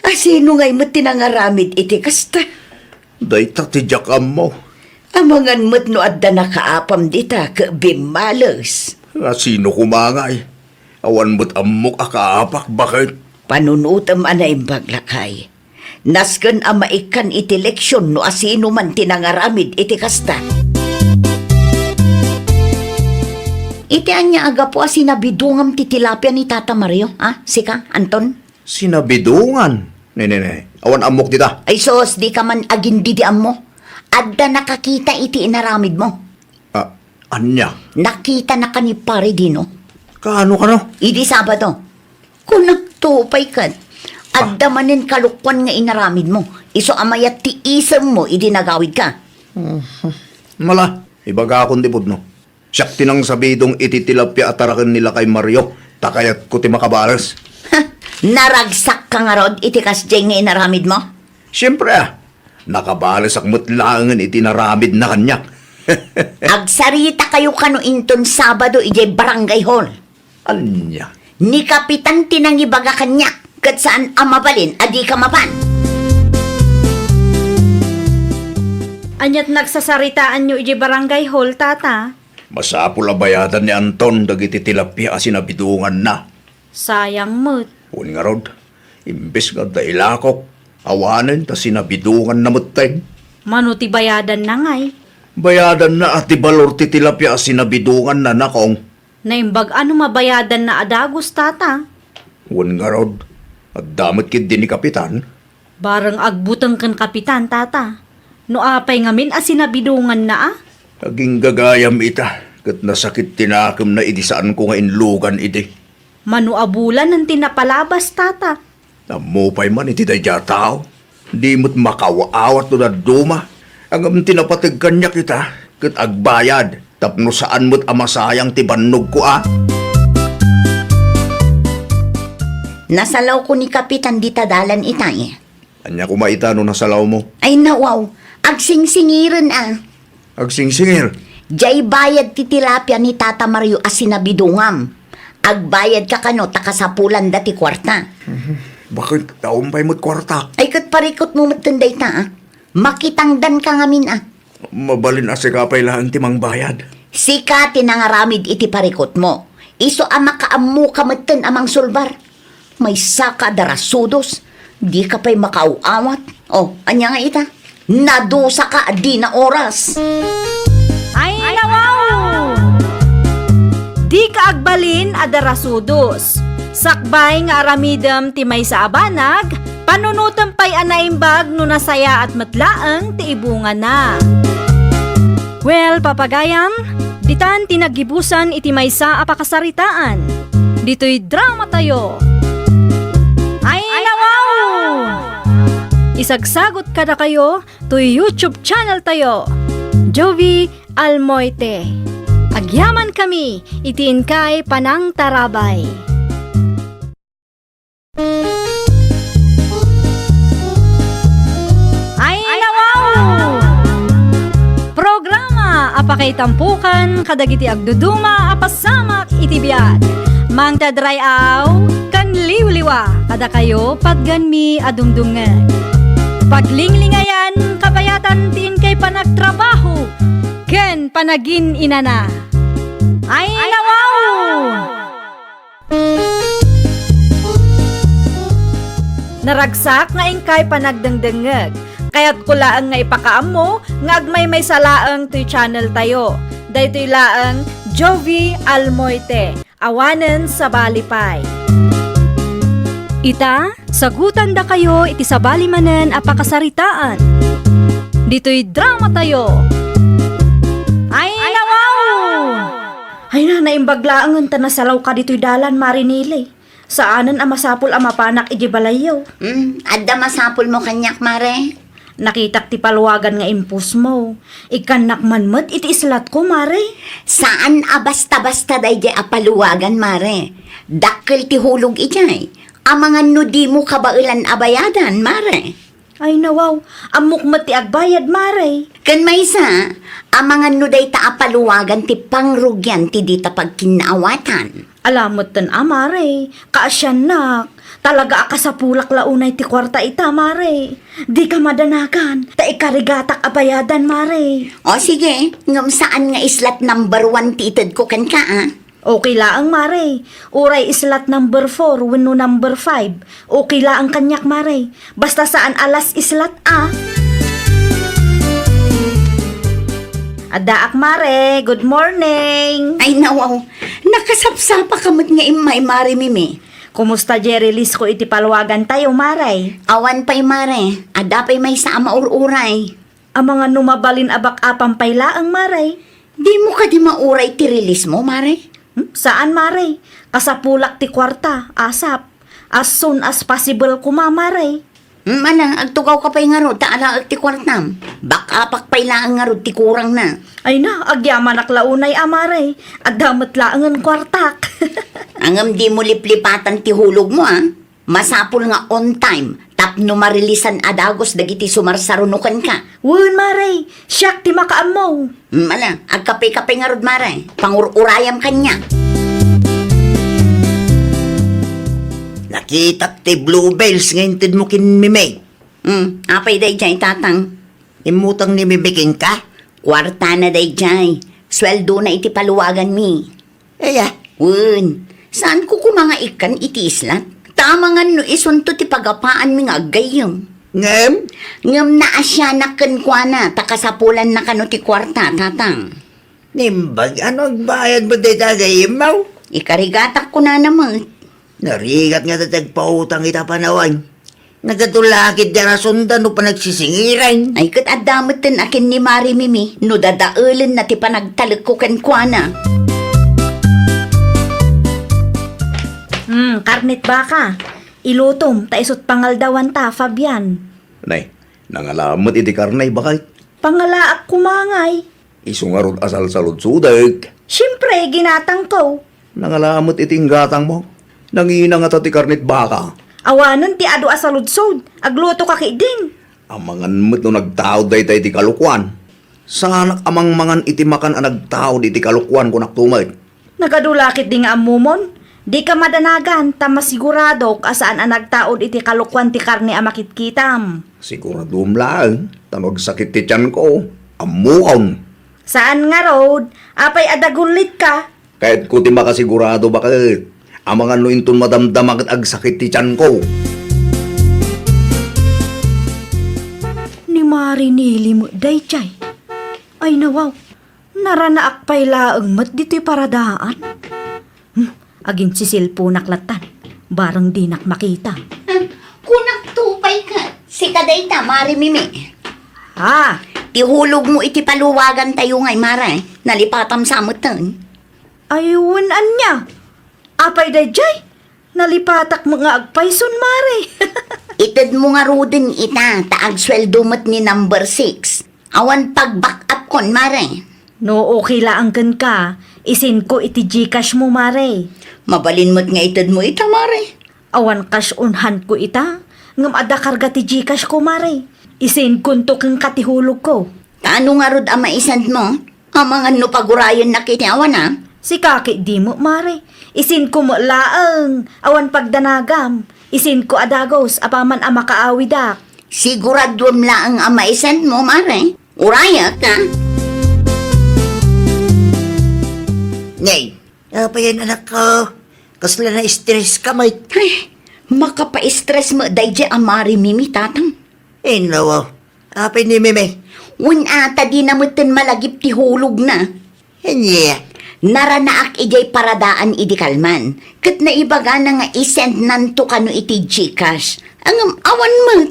A, sino ngay met ti nangaramid iti kasta? Dayta ti diak ammo. Amangan met no adda nakaapam dita ket bimmales. A, sino koma ngay? Awan met ammok a kaapak, baket. Panunotem a naimbag, lakay. Nasken a maikkan iti leksion no asino man ti nangaramid iti kasta. Iti ania a gapu a sinabidongam ti tilapia ni Tata Mario, a? Sika, Anton? Sinabidongan? Ne, ne, ne. Awan ammok dita. Ay sus, dika man agindidi ammo. Adda nakakita iti inaramidmo. A, ania? Nakitanaka ni Pare Dino. Kaano, kano? Idi Sabado. Kunakto pay ket, adda manen kalokuan nga inaramidmo. Isu a mayat ti isemmo idi nagawidka. Mhm. Mala, ibagakon ti pudno. Siak ti nangsabidong iti tilapia a taraken ni Lakay Mario, ta kayatko ti makabales. Ha! Naragsakka ngarud iti kasdiay nga inaramidmo? Siempre a, nakabalesak met laengen iti inaramidna kaniak. Agsaritakayokano inton Sabado idiay barangay hall. Ania? Ni Kapitan ti nangibaga kaniak, ket saan a mabalin a dika mapan. Aniat nagsasaritaanyo idiay barangay hall, Tata? Masapul a bayadan ni Anton dagiti tilapia a sinabidonganna. Sayang met. Wen ngarud, imbes nga adda ilakok, awanen ta sinabidonganna metten. Mano ti bayadanna ngay? Bayadanna a ti balor ti tilapia a sinabidonganna, nakong. Naimbag a no mabayadanna a dagus, Tata. Wen ngarud, adda met ketdi ni Kapitan. Bareng agbuteng ken Kapitan, Tata. No apay ngamin a sinabidonganna a? Aginggagayam ita, ket nasakit ti nakemna idi saanko nga inlugan idi. Mano a bulanen ti napalabas, Tata? Ammo pay man iti daydiay a tao. Di met makaaw-awat no dadduma. Ngem ti napateg kaniak ita, ket agbayad, tapno saan met a masayang ti bannogko a. Nasalawko ni Kapitan dita dalan itay. Ania koma ita no nasalawmo? Ay, nawaw, agsingsingiren a. Agsingsingir? Diay bayad ti tilapia ni Tata Mario a sinabidongam. Agbayadka kano ta kasapulanda ti kuarta. Mhm. Baket, awan pay met kuarta. Ay, ket parikutmo metten dayta a. Makitangdanka ngamin a. Mabalin a sika pay laeng ti mangbayad. Sika ti nangaramid iti parikutmo. Isu a makaammoka metten a mangsulbar. Maysaka a darasudos, dika pay makaaw-awat. O, ania nga ita? Nadusaka a dina oras. Ay, nawaw! Dika agbalin a darasudos. Sakbay nga aramidem ti maysa a banag, panunotem pay a naimbag no nasayaat met laeng ti ibungana. Well, papagayam, ditan ti naggibusan iti maysa a pakasaritaan. Ditoy dramatayo. Ay, nawaw! Isagsagot kadakayo toy YouTube channel tayo, Jovie Almoite. Agyamankami iti inkay panangtarabay. Ay, nawaw! Programa a pakaitampokan kadagiti agduduma a pasamak iti biag. Mangted ray-aw ken liwliwa kadakayo patgenmi a dumdumngeg. Paglinglingayan, kabayatan ti inkay panagtrabaho ken panagin-inana. Ay, nawaw! Naragsak nga inkay panagdengdengngeg. Kayatko laeng nga ipakaammo nga agmaymaysa laeng toy channel tayo. Daytoy laeng Jovie Almoite. Awanen sabali pay. Ita, sagutandakayo iti sabali manen a pakasaritaan. Ditoy dramatayo. Ay, nawaw! Ay na, naimbag laengen ta nasalawka ditoy dalan, Mare Nele. Saanen a masapul a mapanak idiay balayyo. Hmm, adda masapulmo kaniak, Mare? Nakitak ti paluagan nga impostmo. Ikkannak man met iti islatko, Mare. Saan a basta-basta daydiay a paluagan, Mare. Dakkel ti hulog idiay. Amangan no dimo kabaelan a bayadan, Mare. Ay, nawaw, ammok met ti agbayad, Mare. Ken maysa, amangan no dayta a paluagan ti pangrugian ti dita pagkinnaawatan. Ala metten a, Mare, kaasiannak. Talaga a kasapulak la unay ti kuarta ita, Mare. Dika madanagan, ta ikarigatak a bayadan, Mare. O sige, ngem saan nga islat number one ti itedko kenka, a? Okay laeng, Mare. Uray islat number four wenno number five. Okay laeng kaniak, Mare. Basta saan a last islat, a. Addaak, Mare. Good morning. Ay, nawaw. Nakasapsapaka met nga immay, Mare Mimi. Kumusta diay release ko iti paluagantayo, Mare? Awan pay, Mare. Adda pay maysa a maur-uray. Amangan no mabalin a back-upan pay laeng, Mare. Dimo kadi mauray ti release mo, Mare? Hmm? Saan, Mare? Kasapulak ti kuarta, asap. As soon as possible koma, Mare. Hmm, ala, agtugawka pay ngarud, ta alaek ti kuartam. Back-upak pay laeng ngarud ti kurangna. Ay na, agyamanak la unay a, Mare. Adda met laengen kuartak. Ngem dimo liplipatan ti hulogmo, a. Masapul nga on time tapno marilisan a dagus dagiti sumarsaruno kenka. Wen, Mare, siak ti makaammo. Mm, ala, agkape-kape ngarud, Mare. Pangur-urayam kaniak. Nakitak ti bluebells nga intedmo ken Miming. Mm, apay daydiay, Tatang? Immutang ni Miming kenka? Kuartana daydiay. Sueldona iti paluaganmi. Aya, wen, saanko koma nga ikkan iti islat? Ta amangan no isunto ti pagapaanmi nga aggayyem. Ngem? Ngem naasianak kenkuana, ta kasapulanna kano ti kuarta, Tatang. Naimbag, ano agbayad met dayta a gayyemmo? Ikarigatak kunana met. Narigat nga ti agpautang ita panawen. Nagadu la ketdi a rason no panagsisingiran. Ay, ket adda metten a ken ni Mare Mimi no dadaelenna ti panagtalekko kenkuana. Hmm, karnet baka. Ilutom, ta isut' pangaldawanta, Fabian. Nay, nangala met iti karne, baket? Pangalaak koma ngay. Isu ngarud a salsaludsodek. Siempre, ginatangko. Nangala met iti inggatangmo. Nangina ngata ti karnet baka. Awanen ti adu a saludsod. Aglutoka ketdin. Amangan met no nagtaud dayta iti kalokuan. Saanak a mangmangan iti makan a nagtaud iti kalokuan, kunak to met. Nagadu la ketdi nga ammomon. Dika madanagan, ta masiguradok a saan a nagtaud iti kalokuan ti karne a makitkitam. Siguradom laeng, ta no agsakit ti tianko, ammoam. Saan ngarud, apay a dagullitka? Kayatko ti makasigurado, baket. Amangan no inton madamdama ket agsakit ti tianko. Ni Mare Neli met daydiay. Ay, nawaw. Naranaak pay laeng met ditoy paradaan. Hmm, aginsiselponak lattan. Barang dinak makita. Ah, kunak to pay ket. Sika dayta, Mare Mimi. Ah. Ti hulogmo iti paluagantayo ngay, Mare. Nalipatam sa metten. Ay, wen ania? Apay daydiay? Nalipatak met nga agpayson, Mare. Itedmo ngaruden ita, ta agsueldo met ni number six. Awan pag-back up kon, Mare. No okay laeng kenka, isendko iti GCash mo, Mare. Mabalin met nga itedmo ita, Mare. Awan cash on hand ko ita, ngem adda karga ti GCash ko, Mare. Isendkonto kenka ti hulogko. Ta ania ngarud a maisendmo? Amangan no pagurayennak iti awan, a? Sika ketdi met, Mare. Isendko met laeng, awan pagdanagam. Isendko a dagus apaman a makaawidak. Siguraduem laeng a maisendmo, Mare. Urayek, a? Nay, apay, anakko? Kasla na-stress ka met? Ay, makapa-stress met daydiay a Mare Mimi, Tatang. Ay, nawaw. Apay ni Mimi? Wen a, ta dina metten malagip ti hulogna. Ania? Naranaak idiay paradaan idi kalman, ket naibagana nga isendnanto kano iti GCash. Ngem awan met.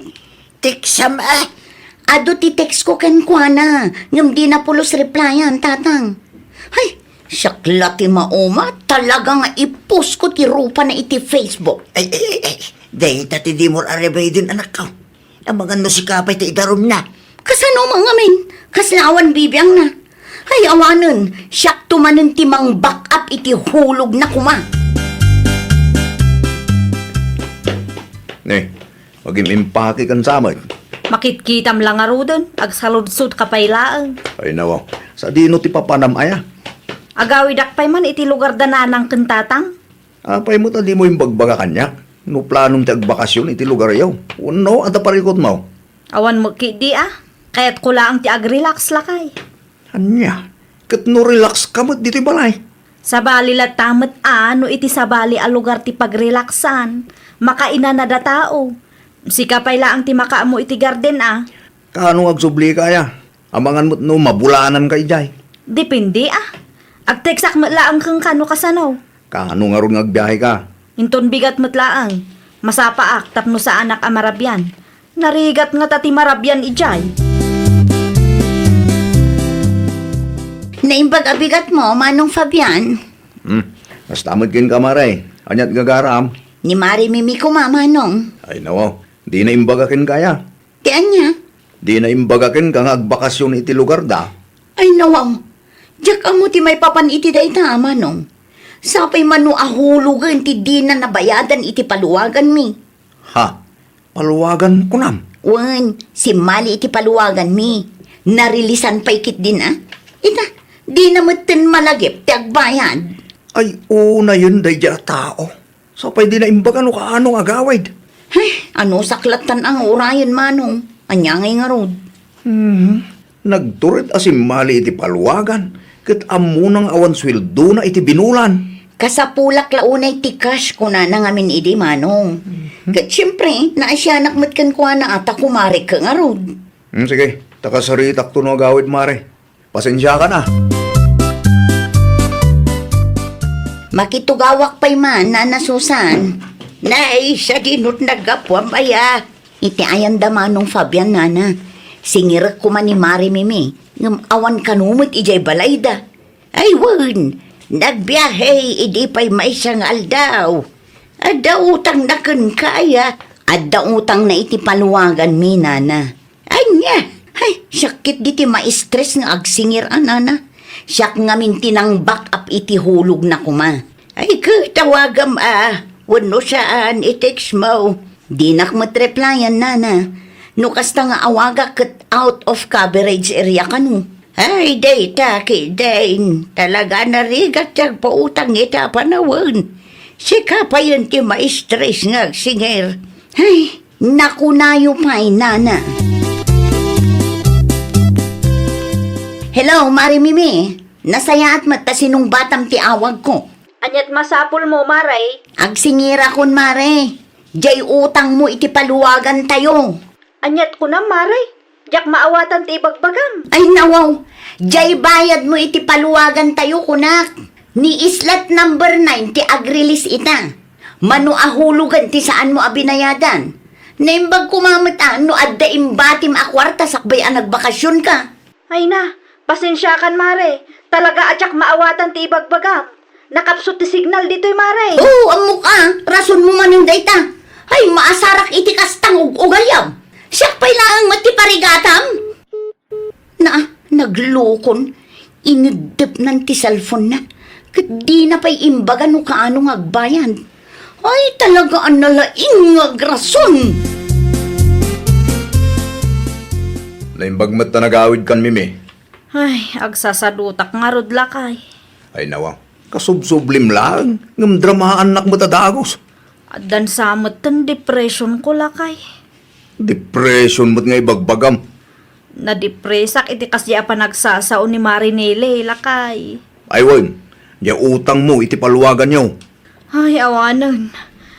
Teksam, a? Adu ti text ko kenkuana, ngem dina pulos replyan, Tatang. Hay, Siak la ti mauma, talaga nga ipost ko ti rupana iti Facebook. Ay, ay, ay, ay. Dayta ti dimo a-ready, anakko. Amangan no sika pay ti idarumna. Kasano man ngamin? Kasla awan bibiangna. Ay, awanen, siakto manen ti mang-back up iti hulogna koma. Ne, agim-impake ken samet. Makitkitam la ngaruden, agsaludsodka pay laeng. Ay, nawaw. Sadino ti papanam aya? Agawidak pay man iti lugar da nanang ken tatang. Apay met a dimo imbagbaga kaniak no planom ti agbakasyon iti lugaryo? Wenno, adda parikutmo? Awan met ketdi a. Kayatko laeng ti agrelax, lakay. Ania? Ket no relax ka met ditoy balay? Sabali latta met a no iti sabali a lugar ti pagrelaxan, makainanada tao. Sika pay laeng ti makaammo iti garden a. Kaano nga agsublika aya? Amangan met no mabulananka idiay. Depende a. Agteksak met laeng kenka no kasano. Kaano ngarud nga agbiaheka? Inton bigat met laeng. Masapaak tapno saanak a marabian. Narigat ngata ti marabian idiay. Naimbag a bigatmo, Manong Fabian. Hmm. Kasta met kenka, Mare. Ania ti gagaram? Ni Mare Mimi koma, Manong. Ay, nawaw. Dina imbaga kenka aya? Ti ania? Dina imbaga kenka nga agbakasyon iti lugarda? Ay, nawaw. Diak ammo ti maipapan iti dayta, Manong. Sapay man no a hulogen ti dina nabayadan iti paluwaganmi. Ha? Paluwagan kunam? Wen, simmali iti paluwaganmi. Narilisan pay ketdin a. Ita, dina metten malagip ti agbayad. Ay, unayen daydiay a tao. Sapay dina imbaga no kaano nga agawid. Ay, anusak lattan a nga urayen, Manong. Ania ngay ngarud? Hmm. Nagtured a simmali iti paluwagan, ket ammona nga awan sueldona iti binulan. Kasapulak la unay ti cash, kunana ngamin idi, Manong. Mhm. Ket siempre, naasianak met kenkuana a ta kumarek ngarud. Hmm, sige, ta kasaritakto no agawid, Mare. Pasensiakan a. Makitugawak pay man, Nana Susan. Nay, sadinot naggapuam aya? Iti ayanda Manong Fabian, Nana. Singirek koma ni Mare Mimi, ngem awan kano met idiay balayda. Ay wen, nagbiahe idi pay maysa nga aldaw. Adda utangna kenka aya? Adda utangna iti paluwaganmi, Nana. Ania? Ay, sakit diti ma-stress nga agsingir a, Nana. Siak ngamin ti nang-back up iti hulogna koma. Ay, ket awagam a, wenno saan, i-text mo. Dinak met replyan, Nana. No kasta nga awagak ket out of coverage area kano. Ay, dayta, kidin. Talaga narigat ti agpautang ita a panawen. Sika payen ti ma-stress nga agsingir. Ay, nakunayo pay, Nana. Hello, Mare Mimi. Nasayaat met ta sinungbatam ti awagko. Aniat masapulmo, Mare? Agsingirakon, Mare. Diay utangmo iti paluwagantayo. Aniat kunam, Mare? Diak maawatan ti ibagbagam. Ay, nawaw. Diay bayadmo iti paluwagantayo, kunak. Ni islat number nine ti agrelease ita. Mano a hulogen ti saanmo a binayadan. Naimbag koma met a no adda imbatim a kuarta sakbay a nagbakasionka. Ay na, pasensiakan, Mare. Talaga a diak maawatan ti ibagbagam. Nakapsut ti signal ditoy, Mare. Oo, ammok a. Rasonmo manen dayta. Ay, maasarak iti kastang ug-ugayam. Siak pay laeng met ti parigatam. Na, naglukon. Ineddepnan ti cellphone-na. Ket dina pay imbaga no kaano nga agbayad. Ay, talaga a nalaing nga agrason! Naimbag met ta nagawidkan, Mimi. Ay, agsasadutak ngarud, lakay. Ay, nawa. Kasubsublim laeng, ngem dramaannak met a dagus. Addan sa metten depression ko, lakay. Depression met nga ibagbagam. Nadepresak iti kasdi a panagsasao ni Mare Nele, lakay. Ay wen, diay utangmo iti paluwaganyo. Ay, awanen.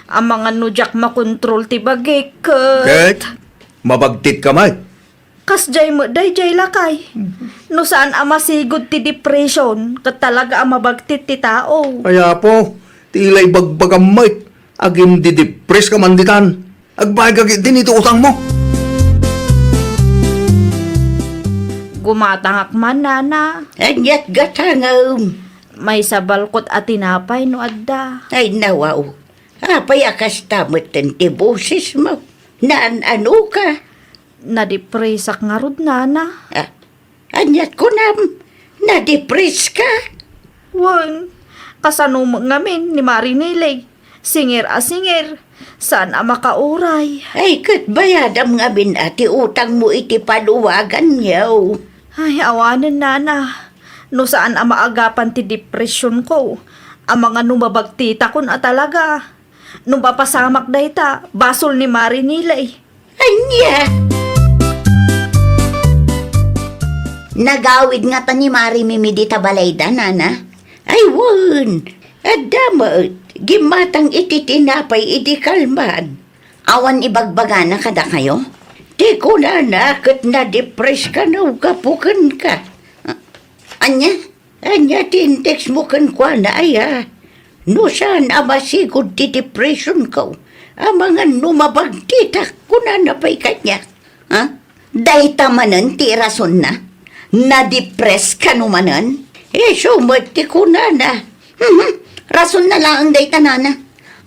Amangan no diak makontrol ti bagik, ket. Ket? Mabagtitka met. Kasdiay met daydiay, lakay. No saan a masigud ti depression, ket talaga a mabagtit ti tao. Ay, Apo, ti ila ibagbagam met, agimdidepress ka man ditan. Agbayadka ketdin iti utangmo. Gumatangak man, Nana. Aniat gatangem? Maysa balkot a tinapay no adda. Ay, nawaw. Apay a kasta metten ti bosesmo? Naan-ano ka? Nadepresak ngarud, nana. Ah, aniat kunam? Nadepres ka? Wen, kasano met ngamin ni Mari Nilay? Singir a singir, saan a makauray. Ay, ket bayadam ngamin a ti utangmo iti paluwaganyo. Ay, awanen, nana. No saan a maagapan ti depresionko, amangan no mabagtitakon a talaga. No mapasamak dayta, basol ni Mari Nilay. Ania? Nagawid ngata ni Mari Mimi dita balayda, nana? Ay, wen. Adda met, gimmatang iti tinapay idi kalman. Awan ibagbagana kadakayo? Ti kunana ket nadepres kano gapu kenka. Ania? Ania ti intextmo kenkuana, aya? No saan a masigud ti depressionko, amangan no mabagtitak, kunana pay kaniak. Ha? Dayta manen ti rasonna? Nadepres kano manen? Isu met ti kunana. Mhm. Rasonna laeng dayta, nana.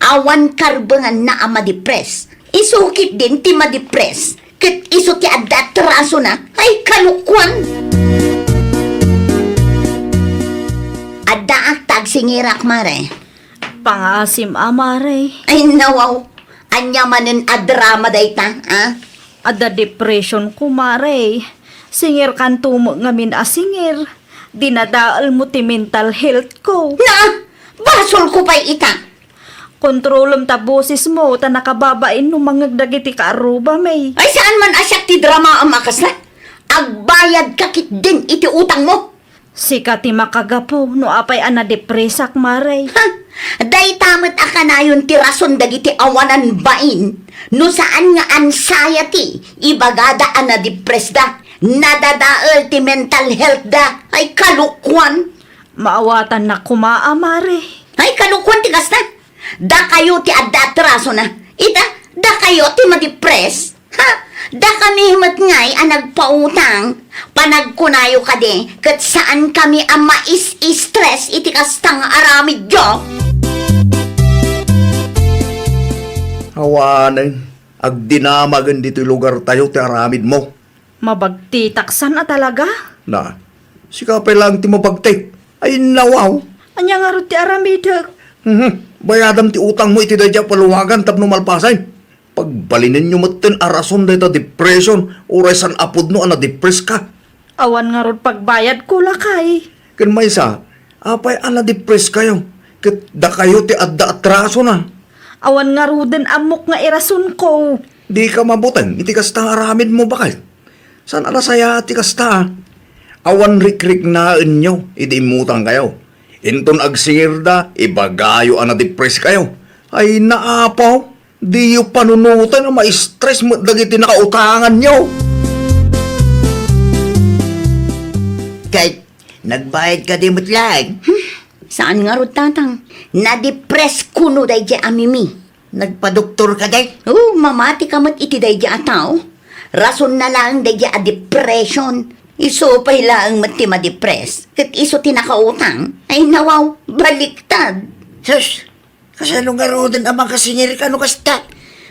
Awan karbenganna a madepres. Isu ketdin ti madepres. Ket isu ti adda atrasona. Ay, kalokuan! Addaak ta agsingirak, mare. Pangaasim a, mare. Ay, nawaw. Ania manen a drama dayta, a? Adda depressionko, mare. Singirkanto met ngamin a singir. Dinadaelmo ti mental healthko. Na! Basolko pay ita! Kontrolem ta bosesmo ta nakababain no mangngeg dagiti kaarrubami. Ay, saan man a siak ti dramaam a kasla? Agbayadka ketdin iti utangmo. Sika ti makagapu no apay a nadepresak, mare. Ha? Dayta met a kanayon ti rason dagiti awanan bain. No saan nga anxiety, ibagada a nadepresda, nadadael ti mental healthda. Ay, kalokuan! Maawatannak koma a, mare. Ay, kalokuan ti kasta! Dakayo ti adda atrasona. Ita, dakayo ti madepres. Ha? Dakami met ngay a nagpautang. Panagkunayo kadi, ket saankami a mais-stress iti kasta nga aramidyo. Awanen, agdinamagen ditoy lugartayo ti aramidmo. Mabagtitak san a talaga? Na, sika pay laeng ti mabagtik. Ay, nawaw. Ania ngarud ti aramidek? Mhm. Bayadam ti utangmo iti daydiay a paluwagan tapno malpasen. Pagbalinenyo metten a rason dayta depression, uray san a pudno a nadepres ka. Awan ngarud pagbayadko, lakay. Ken maysa, apay a nadepres kayo? Ket dakayo ti adda atrasona. Awan ngaruden ammok nga irasonko. Dika mabuteng iti kasta nga aramidmo, baket. Saan a nasayaat ti kasta, a? Awan rikriknaenyo idi immutangkayo. Inton agsingirda, ibagayo a nadepres kayo. Ay, naapaw, diyo panunoten a ma-stress met dagiti nakautanganyo. Ket, nagbayad kadi met laeng? Hmm, saan ngarud, tatang. Nadepres kuno daydiay a Mimi. Nagpadoktor ka, day? Oo, mamati ka met iti daydiay a tao. Rasonna laeng daydiay a depression. Isu pay laeng met ti madepres. Ket isu ti nakautang. Ay, nawaw, baliktad. Sus, kasano ngaruden a makasingir ka no kasta?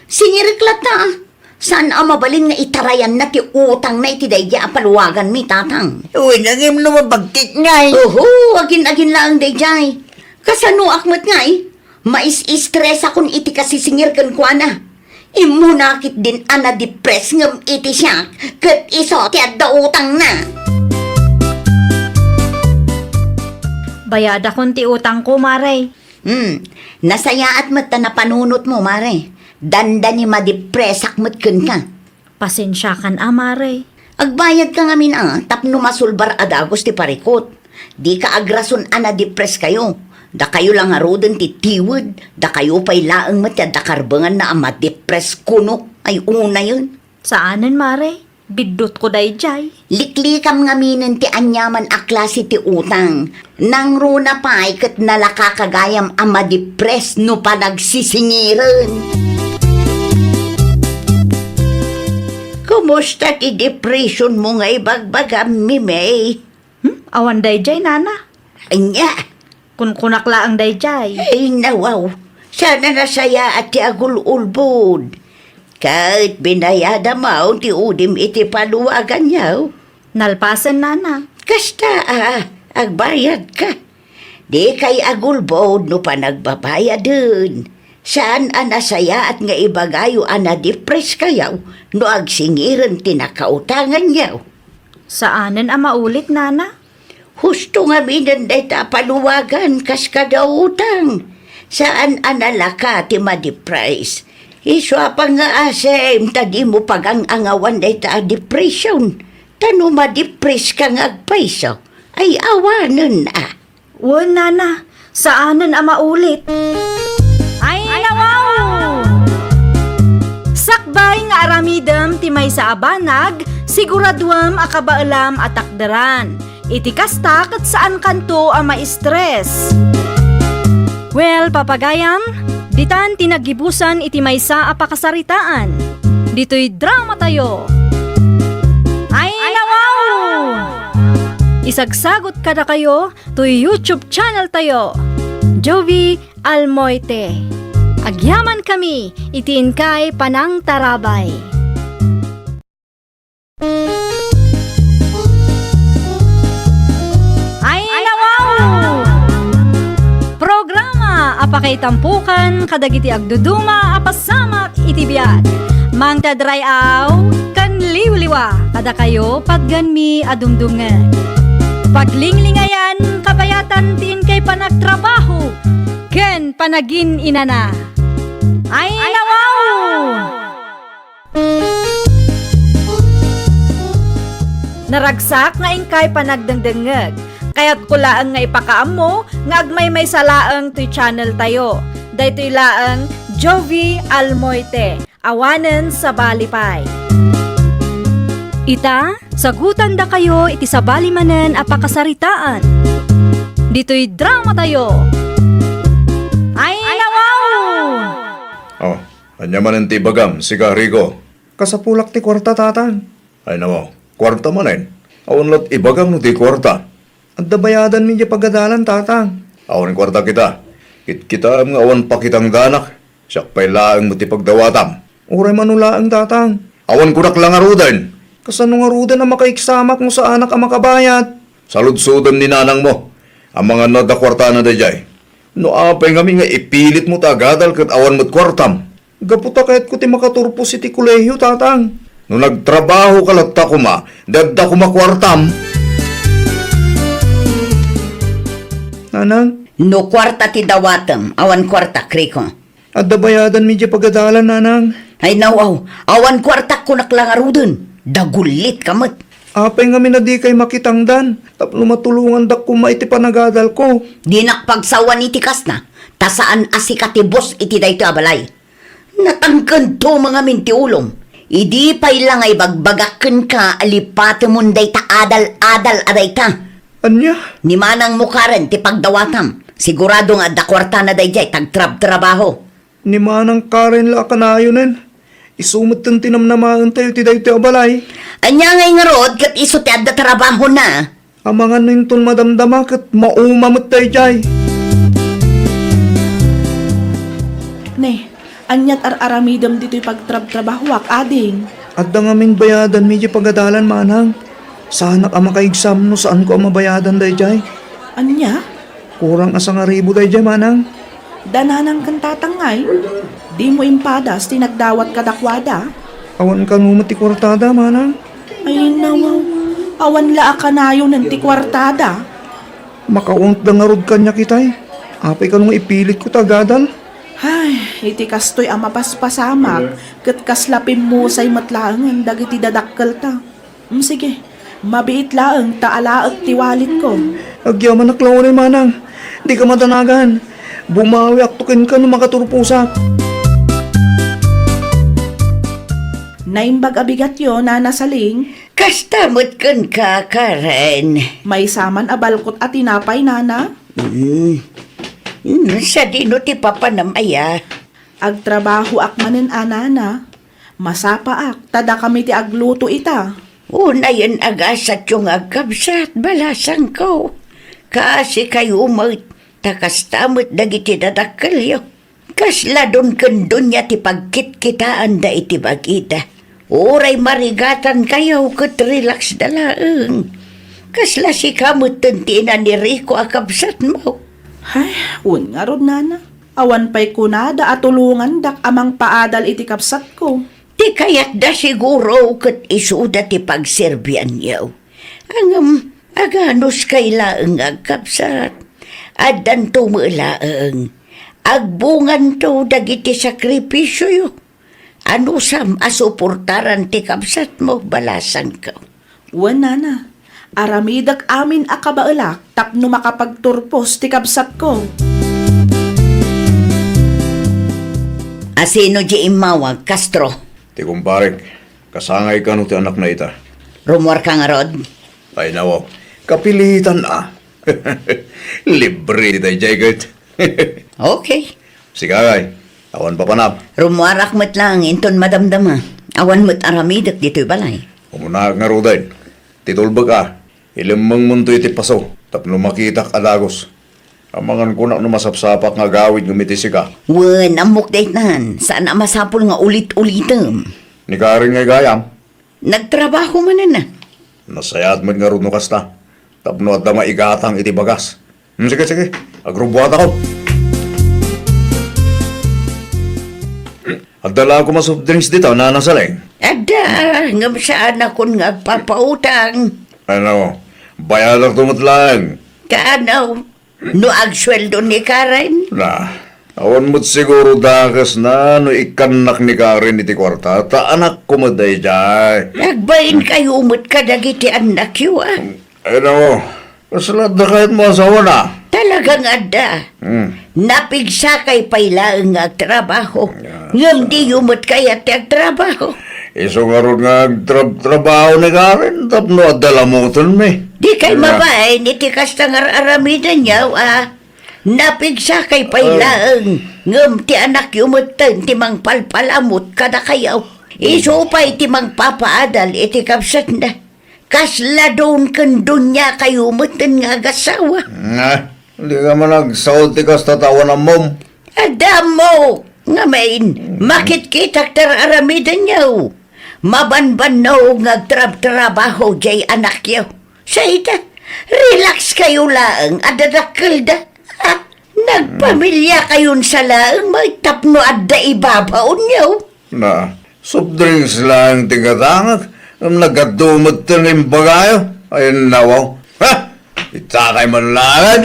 Singirek latta. Saan a mabalin nga itarayanna ti utangna iti daydiay a paluwaganmi, tatang. Uy, nangem no mabagtik ngay. Oho, agin-agin laeng daydiay. Kasanoak met ngay? Mais-stressakon iti kasisingir kenkuana. Immuna ketdin a nadepres ngem iti siak, ket isu ti adda utangna. Bayadakon ti utangko, mare. Hmm, nasayaat met ta napanunotmo, mare. Dandani madepresak met kenka. Pasensiakan a, mare. Agbayadka ngamin a tapno masulbar a dagus ti parikut. Dika agrason a nadepres kayo. Dakayo la ngaruden ti tiwed, dakayo pay laeng met ti adda karbenganna a madepres kuno. Ay, unayen. Saanen, mare. Biddutko daydiay. Liklikam ngaminen ti aniaman a klase ti utang. Nangruna pay ket nalaka kagayam a madepres no panagsisingiren. Kumusta ti depression mo nga ibagbagam, Mimay? Hmm? Awan daydiay, nana. Ania? Kunkunak laeng daydiay. Ay, nawaw. Saan a nasayaat ti agul-ulbod. Ket binayadam ti udim iti paluwaganyo. Nalpasen, nana. Kasta a, agbayadka. Dikay agulbod no panagbabayaden. Saan a nasayaat nga ibagayo a nadipres kayo no agsingiren ti nakautanganyo. Saanen a maulit, nana. Husto ngaminen dayta a paluwagan kas kada utang. Saan a nalaka ti madipres. Isu a pangngaasem ta dimo pagang-angawan dayta a depression. Ta no madipres ka nga agpayso, ay awanen a. Wen, nana, saanen a maulit. Ay, nawaw! Sakbay nga aramidem ti maysa a banag, siguraduem a kabaelam a takderan. Iti kasta ket saankanto a ma-stress. Well, papagayam, ditan ti naggibusan iti maysa a pakasaritaan. Ditoy dramatayo. Ay, nawaw! Isagsagot kadakayo toy YouTube channel tayo, Jovi Almoite. Agyaman kami iti inkay panangtarabay. Ay, nawaw! Programa a pakaitampukan kadagiti agduduma a pasamak iti biag. Mangted ray-aw ken liwliwa kadakayo patgenmi a dumdumngeg. Paglinglingayan kabayatan ti inkay panagtrabaho ken panagin-inana. Ay, nawaw! Naragsak nga inkay panagdengdengngeg. Kayatko laeng nga ipakaammo nga agmaymaysa laeng toy channel tayo. Daytoy laeng Jovi Almoite. Awanen sabali pay. Ita, sagutandakayo iti sabali manen a pakasaritaan. Ditoy dramatayo. Ay, nawaw! Oh, ania manen ti ibagam, sika, Rico? Kasapulak ti kuarta, Tatang. Ay, nawaw, kuarta manen. Awan la't ibagam no di kuarta. Adda bayadanmi diay pagadalan, Tatang. Awan kuarta kita. Kitkitaem nga awan pakitangdanak. Siak pay laeng met ti pagdawatam. Uray mano laeng, Tatang. Awan kunak la ngaruden. Kasano ngaruden a makaiksamak no saanak a makabayad? Saludsodem ni nanangmo. Amangan no adda kuartana daydiay. No apay ngamin nga ipilitmo ti agadal ket awan met kuartam? Gapu ta kayatko ti makaturpos iti kolehio, Tatang. No nagtrabahoka latta koma, di adda koma kuartam. Nanang? No kuarta ti dawatem, awan kuartak, Rico. Adda bayadanmi diay pagadalan, Nanang. Ay, nawaw, awan kuartak kunak la ngaruden. Dagullitka met. Apay ngamin a dikay makitangdan tapno matulongandak koma iti panagadalko? Dinak pagsawan iti kasta, ta saan a sika ti boss iti daytoy a balay. Natangkento ngamin ti ulom. Idi pay la nga ibagbagak kenka a lipatemon dayta adal-adal a dayta. Ania? Ni manangmo Karen ti pagdawatam. Sigurado nga adda kuartana daydiay ta agtrabtrabaho. Ni manang Karen la a kanayonen. Isu metten ti namnamaentayo iti daytoy a balay. Ania ngay ngarud ket isu ti adda trabahona? Amangan no inton madamdama ket mauma met daydiay. Ne, aniat ar-aramidem ditoy pagtrabtrabahoak, ading? Adda ngamin bayadanmi diay pagadalan, manang. Saanak a makaigsaam no saanko a mabayadan daydiay. Ania? Kurang a sangaribu daydiay, manang. Da nanang ken tatang ngay? Dimo impadas ti nagdawat kadakuada? Awan kano met ti kuartada, manang. Ay, nawaw. Awan la a kanayonen ti kuartada. Makaunotda ngarud kaniak itay. Apay kano nga ipilitko ti agadal? Ay, iti kastoy a mapaspasamak, ket kasla pimmusay met laengen dagiti dadakkelta. Mm, sige. Mabiit laeng ta alaek ti walitko. Agyamanak la unay, manang. Dika madanagan. Bumawiakto kenka no makaturposak. Naimbag a bigatyo, Nana Saling. Kasta met kenka, Karen. Maysa man a balkot a tinapay, Nana? Mm. Mm, sadino ti papanam aya? Agtrabahoak manen a, Nana. Masapaak, ta dakami ti agluto ita. Unayen a gasatyo nga agkabsat, balasangko. Kaasi kayo met. Ta kasta met dagiti dadakkelyo. Kasla don ken donia ti pagkitkitaanda iti bagida. Uray marigatankayo ket relaxda laeng. Kasla sika metten ti ina ni Rico a kabsatmo. Ay, wen ngarud, nana. Awan pay kunada a tulongandak a mangpaadal iti kabsatko. Ti kayatda siguro ket isuda ti pagserbianyo. Ngem, aganuskay laeng nga agkabsat. Addanto met laeng. Agbunganto dagiti sakripisioyo. Anusam a suportaran ti kabsatmo, balasangko. Wen, nana. Aramidek amin a kabaelak tapno makapagturpos ti kabsatko. Asino di immawag, Castro? Ti kumparek. Kasangay kano ti anakna ita? Rummuarka ngarud? Ay, nawaw. Kapilitan, a. Libre daydiay ket. Okay. Sika, kay, awan papanam. Rummuarak met laeng inton madamdama. Awan met aramidek ditoy balay. Umunaak ngaruden. Ti tulbek, a. Ilemmengmonto iti paso tapno makitak a dagus. Amangan kunak no masapsapak nga agawid ngem iti sika. Wen, ammok daytan. Saan a masapul nga ulit-ulitem. Ni Karen ngay gayam? Nagtrabaho manen a. Nasayaat met ngarud no kasta. Tapno adda maigatang iti bagas. Hmm, sige, sige. Agrubbuatako. Adda la koma soft drinks dita, Nana Saleng? Adda, ngem saanakon nga agpapautang. Ano, bayadakto met laeng. Kaano? No agsueldo ni Karen? Na, awan met siguro dakesna no ikkannak ni Karen iti kuarta, ta anakko met daydiay. Agbainkayo met kadagiti annakyo, a. Ay, nako, kasla adda kayatmo a sawana? Talagang adda. Hmm. Napigsakay pay laeng nga agtrabaho. Ah. Ngem diyo met kayat ti agtrabaho. Isu ngarud nga agtrab-trabaho ni Karen tapno adda lamutenmi. Dikay mabain iti kasta nga ar-aramidenyo, a. Napigsakay pay laeng, ngem ti anakyo metten ti mangpalpalamut kadakayo. Isu pay ti mangpapaadal iti kabsatna. Kasla don ken doniakayo metten nga agasawa. Nga, dika man agsaod ti kasta ta awan ammom. Adda ammok, ngamin, makitkitak ti ar-aramidenyo. Mabanbannog nga agtrabtrabaho jay anakyo. Sa ita, relax kayo laeng a dadakkelda. Ah, nagpamiliakayon sa laeng met tapno adda ibabaonyo. Na, soft drinks laeng ti gatangek, ngem nagadu met ti imbagayo. Ay, nawaw. Ha? Itakay man laeng.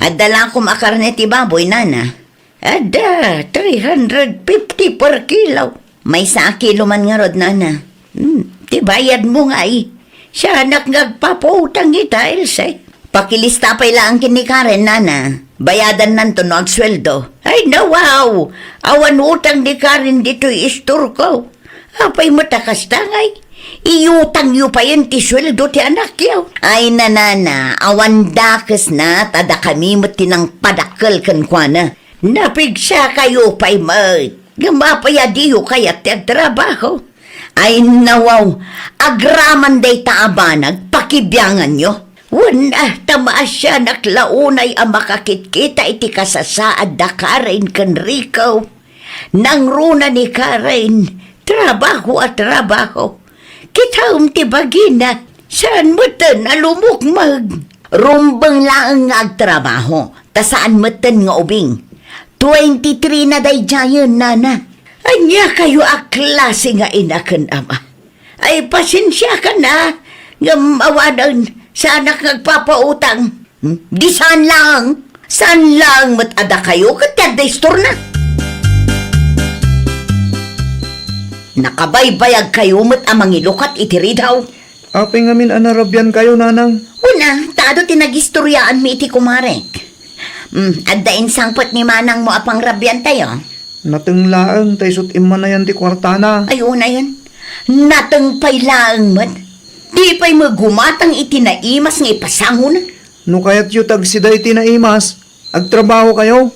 Adda la koma karne ti baboy, nana. Adda, three hundred fifty per kilo. Maysa a kilo man ngarud, nana. Hmm, ti bayadmo ngay. Sianak nga agpapautang ita, Else. Pakilista pay laeng ken ni Karen, nana. Bayadannanto no agsueldo. Ay, nawaw! Awan utang ni Karen ditoy istorko. Apay met a kasta ngay? Iutangyo payen ti sueldo ti anakyo. Ay, nanana, awan dakesna, ta dakami met ti nangpadakkel kenkuana. Napigsakayo pay met. Ngem apay a diyo kayat ti agtrabaho? Ay, nawaw, agraman dayta a banag, pakibianganyo. Wen, a, ta maasianak la unay a makakitkita iti kasasaad da Karen ken Rico. Nangruna ni Karen, trabaho a trabaho. Kitaem ti bagina, saan metten a lumukmeg. Rumbeng laeng nga agtrabaho, ta saan metten nga ubing. Twenty-three na daydiayen, nana. Ania kayo a klase nga ina ken ama? Ay, pasensiakan a, ngem awanen, saanak nga agpapautang. Hmm? Di saan laeng, saan laeng met a dakayo ket ti adda istorna. Nakabaybayag kayo met a mangilukat iti ridaw. Apay ngamin a narabian kayo, nanang? Wen a, ta adu ti nagistoriaanmi iti kumarek. Hmm, adda insangpet ni manangmo a pangrabian tayo? Nateng laeng ta isut' immanayan ti kuartana. Ay, unayen. Nateng pay laeng met. Di pay met gumatang iti naimas nga ipasangona. No kayatyo ti agsida iti naimas, agtrabaho kayo.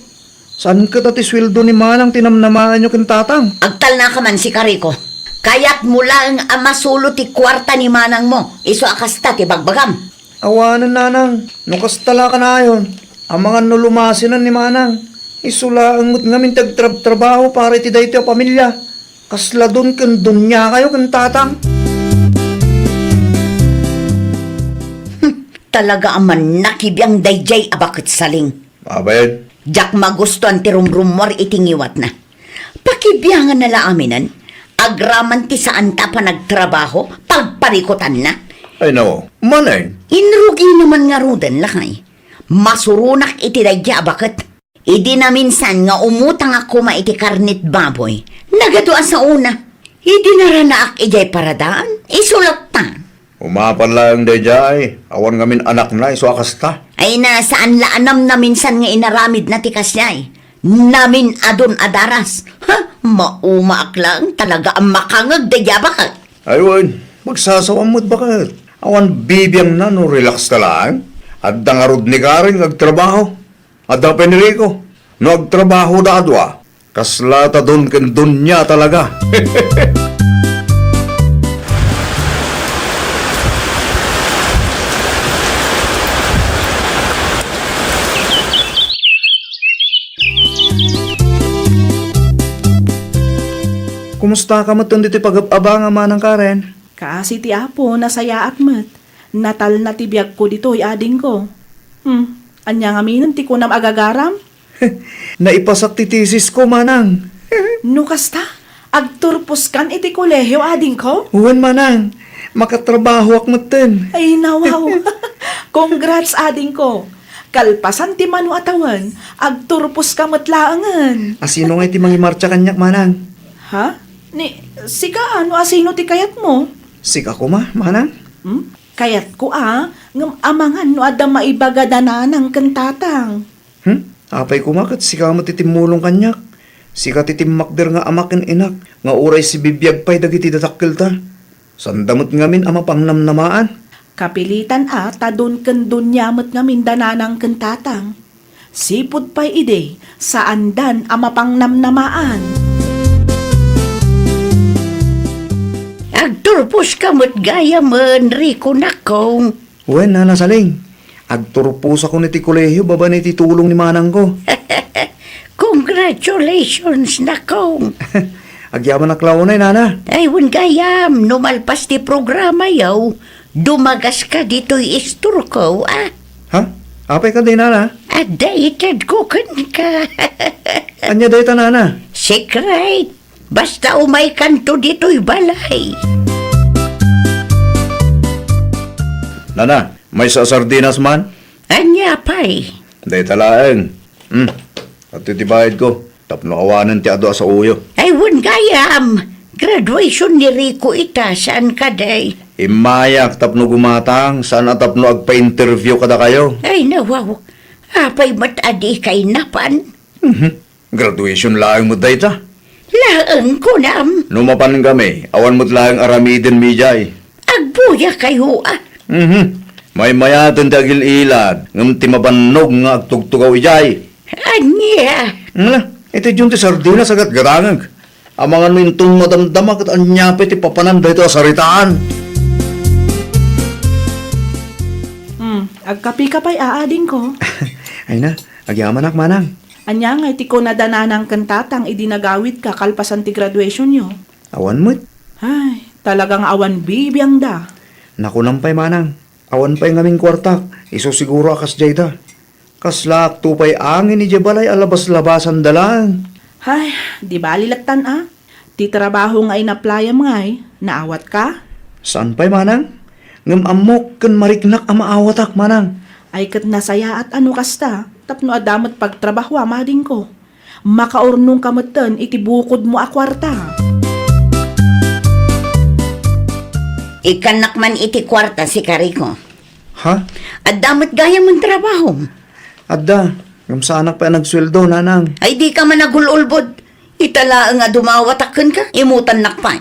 Saan ket a ti sueldo ni manang ti namnamaenyo ken tatang? Agtalnaka man, sika Rico. Kayatmo laeng a masulo ti kuarta ni manangmo, isu a kasta ti bagbagam. Awanen, nanang, no kasta la kanayon, amangan no lumasinen ni manang. Isu laeng met ngamin ti agtrabtrabaho para iti daytoy a pamilia. Kasla don ken duniakayo ken tatang. Talaga a mannakibiang daydiay a baket, Saling. Abayan. Diak magustuan ti rumrummuar iti ngiwatna. Pakibianganna la aminen, agraman ti saanta a panagtrabaho, pagparikutanna. Ay, no. Manay. Inrugina man ngaruden, lakay. Masuronak iti daydiay a baket. Idi naminsan nga umutangak koma iti karnit baboy, nagadu a saona. Idi naranaak idiay paradaan, isu latta. Umapan laeng daydiay, awan ngamin anakna isu a kasta. Ay na, saan la a namnaminsan nga inaramidna ti kasdiay. Namin-adun a daras. Ha? Maumaak laeng talaga a makangeg daydiay a baket. Ay wen, magsasawam met baket. Awan bibiangna no relax ta laeng. Adda ngarud ni Karen nga agtrabaho. Adda pay ni Rico. No agtrabahoda a dua, kasla ta don ken dunia talaga. Kumusta ka met ditoy pagab-abang a manang Karen? Kaasi ti Apo, nasayaat met. Natalna ti biagko ditoy, adingko. Hmm, ania ngamin ti kunam a gagaram? Naipasak ti thesis ko, manang. No kasta, agturposkan iti kolehio, adingko? Wen, manang. Makatrabahoak metten. Ay, nawaw. Congrats, adingko. Kalpasan ti mano a tawen, agturposka met laengen. Asino ngay ti mangimartsa kaniak, manang? Ha? Ni, sika, no asino ti kayatmo? Sika koma, manang? Hmm? Kayatko a, ngem amangan no adda maibagada nanang ken tatang. Hmm? Apay koma ket sika met ti timmulong kaniak. Sika ti timmakder nga ama ken inak, nga uray sibibiag pay dagiti dadakkelta. Sanda met ngamin a mapangnamnamaan. Kapilitan a ta don ken dunia met ngamin da nanang ken tatang. Sipud pay idi, saandan a mapangnamnamaan. Agturposka met gayamen, Rico, nakong. Wen, Nana Saling. Agturposakon iti kolehio babaen iti tulong ni manangko. Congratulations, nakong. Agyamanak la unay, Nana. Ay, wen gayam, no malpas ti programayo, dumagaska ditoy istorko, a? Ha? Apay kadi, Nana? Adda itedko kenka. Ania dayta, Nana? Secret. Basta umaykanto ditoy balay. Nana, maysa a sardinas man? Ania pay? Dayta laeng. Hmm. Adtoy ti bayadko. Tapno awanen ti adu a saoyo. Ay, wen gayam. Graduation ni Rico ita, saan kadi? Immayak tapno gumatang, saan a tapno agpa-interview kadakayo. Ay, nawaw. Apay met a dika innapan? Mhm. Graduation laeng met dayta. Laeng, kunam? No mapan kami, awan met laeng aramiden mi idiay. Agbuyakayo, a? Mhm. Maymayaten ti agil-ilad, ngem ti mabannog nga agtugtugaw idiay. Ania? Ala, iti diyon ti sardinas a gatgatangek. Amangan no inton madamdama ket ania pay ti papanan daytoy a saritaan. Hmm, agkapika pay, a, adingko. Ay na, agyamanak, manang. Ania ngay ti kunada nanang ken tatang idi nagawidka kalpasan ti graduationyo? Awan met. Ay, talaga nga awan bibiangda. Nakunam pay, manang, awan pay ngamin kuartak, isu siguro a kasdiayda. Kaslaakto pay angin idiay balay a labas-labasanda laeng. Ay, di bali lattan a. Ti trabaho nga inaplayam ngay, naawatka? Saan pay, manang? Ngem ammok ken mariknak a maawatak, manang. Ay ket nasayaat a no kasta, tapno adda met pagtrabahoam, adingko. Makaurnongka metten iti bukodmo a kuarta. Ikkannak man iti kuarta, sika, Rico. Ha? Adda met gayam a trabahom. Adda, ngem saanak pay a nagsueldo, nanang. Ay, dika man agul-ulbod. Ita laeng a dumawatak kenka, imutannak pay.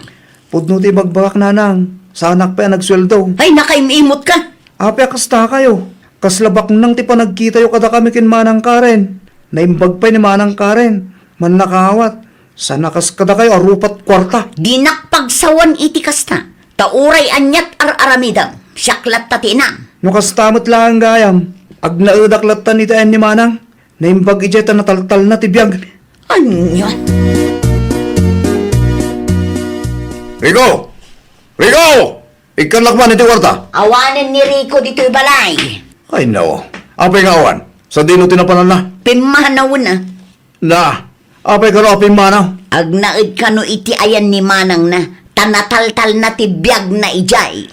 Pudno ti ibagbagak, nanang. Saanak pay a nagsueldo. Ay, nakaim-imutka. Apay a kastakayo? Kasla baknang ti panagkitayo kadakami ken Manang Karen. Naimbag pay ni Manang Karen. Mannakaawat. Saan a kas kadakayo a rupat kuarta. Dinak pagsawan iti kasta. Ta uray aniat ar-aramidem, siak latta ti inam. No kasta met laeng gayam, agnaedak lattan iti ayan ni Manang. Naimbag idiay ta nataltalna ti biag. Ania? Rico! Rico! Ikkannak man iti kuarta. Awanen ni Rico ditoy balay. Ay, no. Apay nga awan? Sadino ti napananna? Pimmanawna. Na, apay kano a pimmanaw? Agnaed kano iti ayan ni manangna, ta nataltalna ti biagna idiay.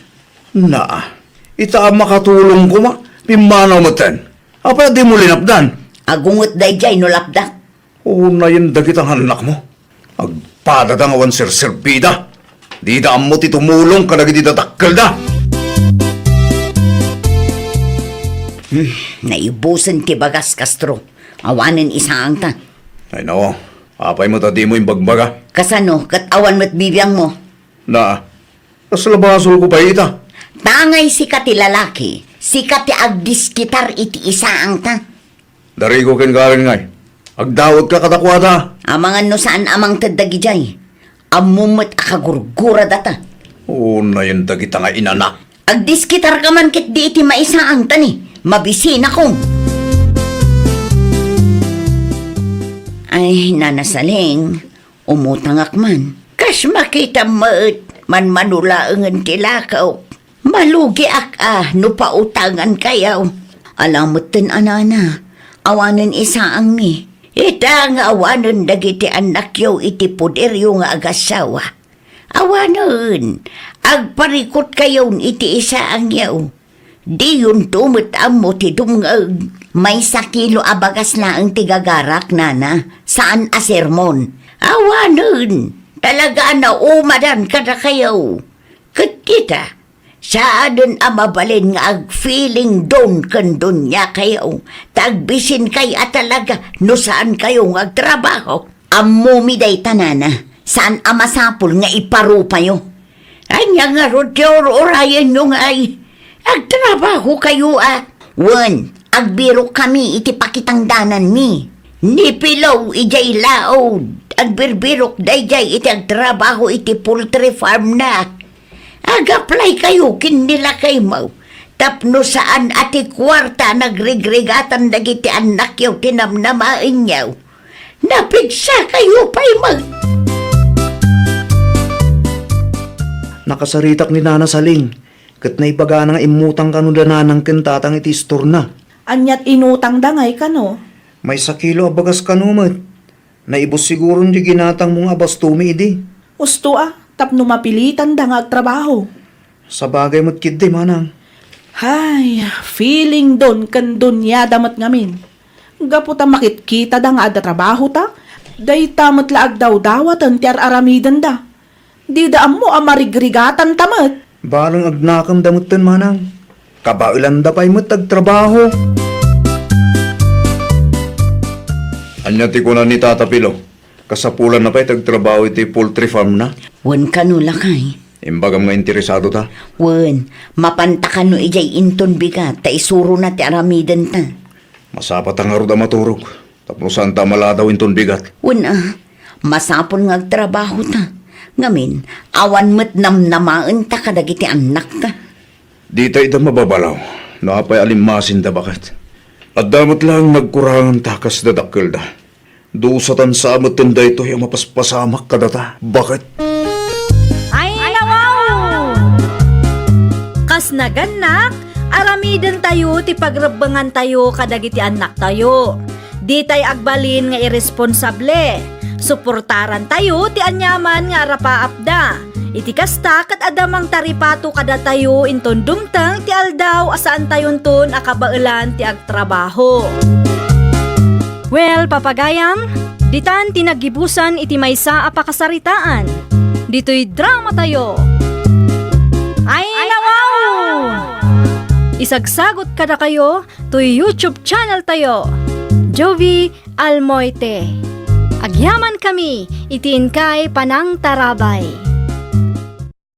Na, ita a makatulong koma, pimmanaw metten. Apay a dimo linapdan? Agunget daydiay no lapdak. Unayen dagita nga annakmo. Agpadada nga awan serserbida. Dida ammo ti tumulong kadagiti dadakkelda. Hmm, naibusen ti bagas, Castro. Awanen isaangta. Ay, nao. Apay met a dimo imbagbaga? Kasano, ket awan met bibiangmo? Na, kasla basolko pay ita? Tangay sika ti lalaki, sika ti agdiskitar iti isaangta. Da Rico ken Karen ngay, agdawatka kadakuada. Amangan no saan a mangted dagidiay. Ammo met a kagurguradata. Unayen dagita nga inanak. Agdiskitarka man ketdi iti maisaangta ni, mabisinakon. Ay, Nana Saling, umutangak man. Kas makitam met, manmano laengen ti lakawk. Malugiak a no pautangankayo. Ala metten a nana, awanen isaangmi. Ita nga awanen dagiti annakyo iti poderyo nga agassawa. Awanen, agparikutkayon iti isaangyo. Diyonto met ammo ti dumngeg. Maysa kilo a bagas laeng ti gagarak, nana, saan a sermon. Awanen, talaga a naumadan kadakayo. Ket kita, saanen a mabalin nga ag-feeling down ken duniakayo, ta agbisinkay a talaga no saankayo nga agtrabaho. Ammomi dayta, nana, saan a masapul nga iparupayo. Ania ngarud ti ur-urayenyo ngay? Agtrabahokayo a. Wen, agbirokkami iti pakitangdananmi. Ni Pilaw idiay laod, agbirbirok daydiay iti agtrabaho iti poultry farm na. Ag-applykayo ken ni lakaymo tapno saan a ti kuarta a nagrigrigatan dagiti annakyo ti namnamaenyo. Napigsakayo pay met. Nakasaritak ni Nana Saling, ket naibagana nga immutang kano da nanang ken tatang iti istorna. Aniat inutangda ngay kano? Maysa kilo a bagas kano met. Naibus siguron ti ginatangmo nga abastomi idi. Usto a, tapno mapilitanda nga agtrabaho. Sabagay met ketdi, manang. Hay, feeling down ken duniada met ngamin. Gapu ta makitkitada nga adda trabahota, dayta met la agdawdawaten ti ar-aramidenda. Dida ammo a marigrigatanta met. Bareng agnakemda metten, manang. Kabaelanda pay met agtrabaho. Ania ti kuna ni Tata Pilo? Kasapulanna pay ti agtrabaho iti poultry farm na? Wen kano, lakay. Imbagam nga interesado ta? Wen, mapanta kano idiay inton bigat ta isurona ti aramidenta. Masapata ngarud a maturog, tapno saanta a maladaw inton bigat. Wen a, masapul nga agtrabaho ta. Ngamin, awan met namnamaenta kadagiti annakta. Dita ida mababalaw, no apay a limmasinda baket. Adda met laeng nagkurangan ta kas dadakkelda. Dusatan sa metten daytoy a mapaspasamak kadata. Baket? Ay, nawaw! Kas nagannak, aramidentayo ti pagrebbengantayo kadagiti annaktayo. Ditay agbalin nga irresponsable. Suportarantayo ti aniaman nga arapaapda. Iti kasta, ket adda mangtaripato kadatayo inton dumteng ti aldaw a saantayonton a kabaelan ti ag- trabaho. Well, papagayam, ditan ti naggibusan iti maysa a pakasaritaan. Ditoy dramatayo. Ay, nawaw! Isagsagot kadakayo toy YouTube channel tayo, Jovi Almoite. Agyamankami iti inkay panangtarabay.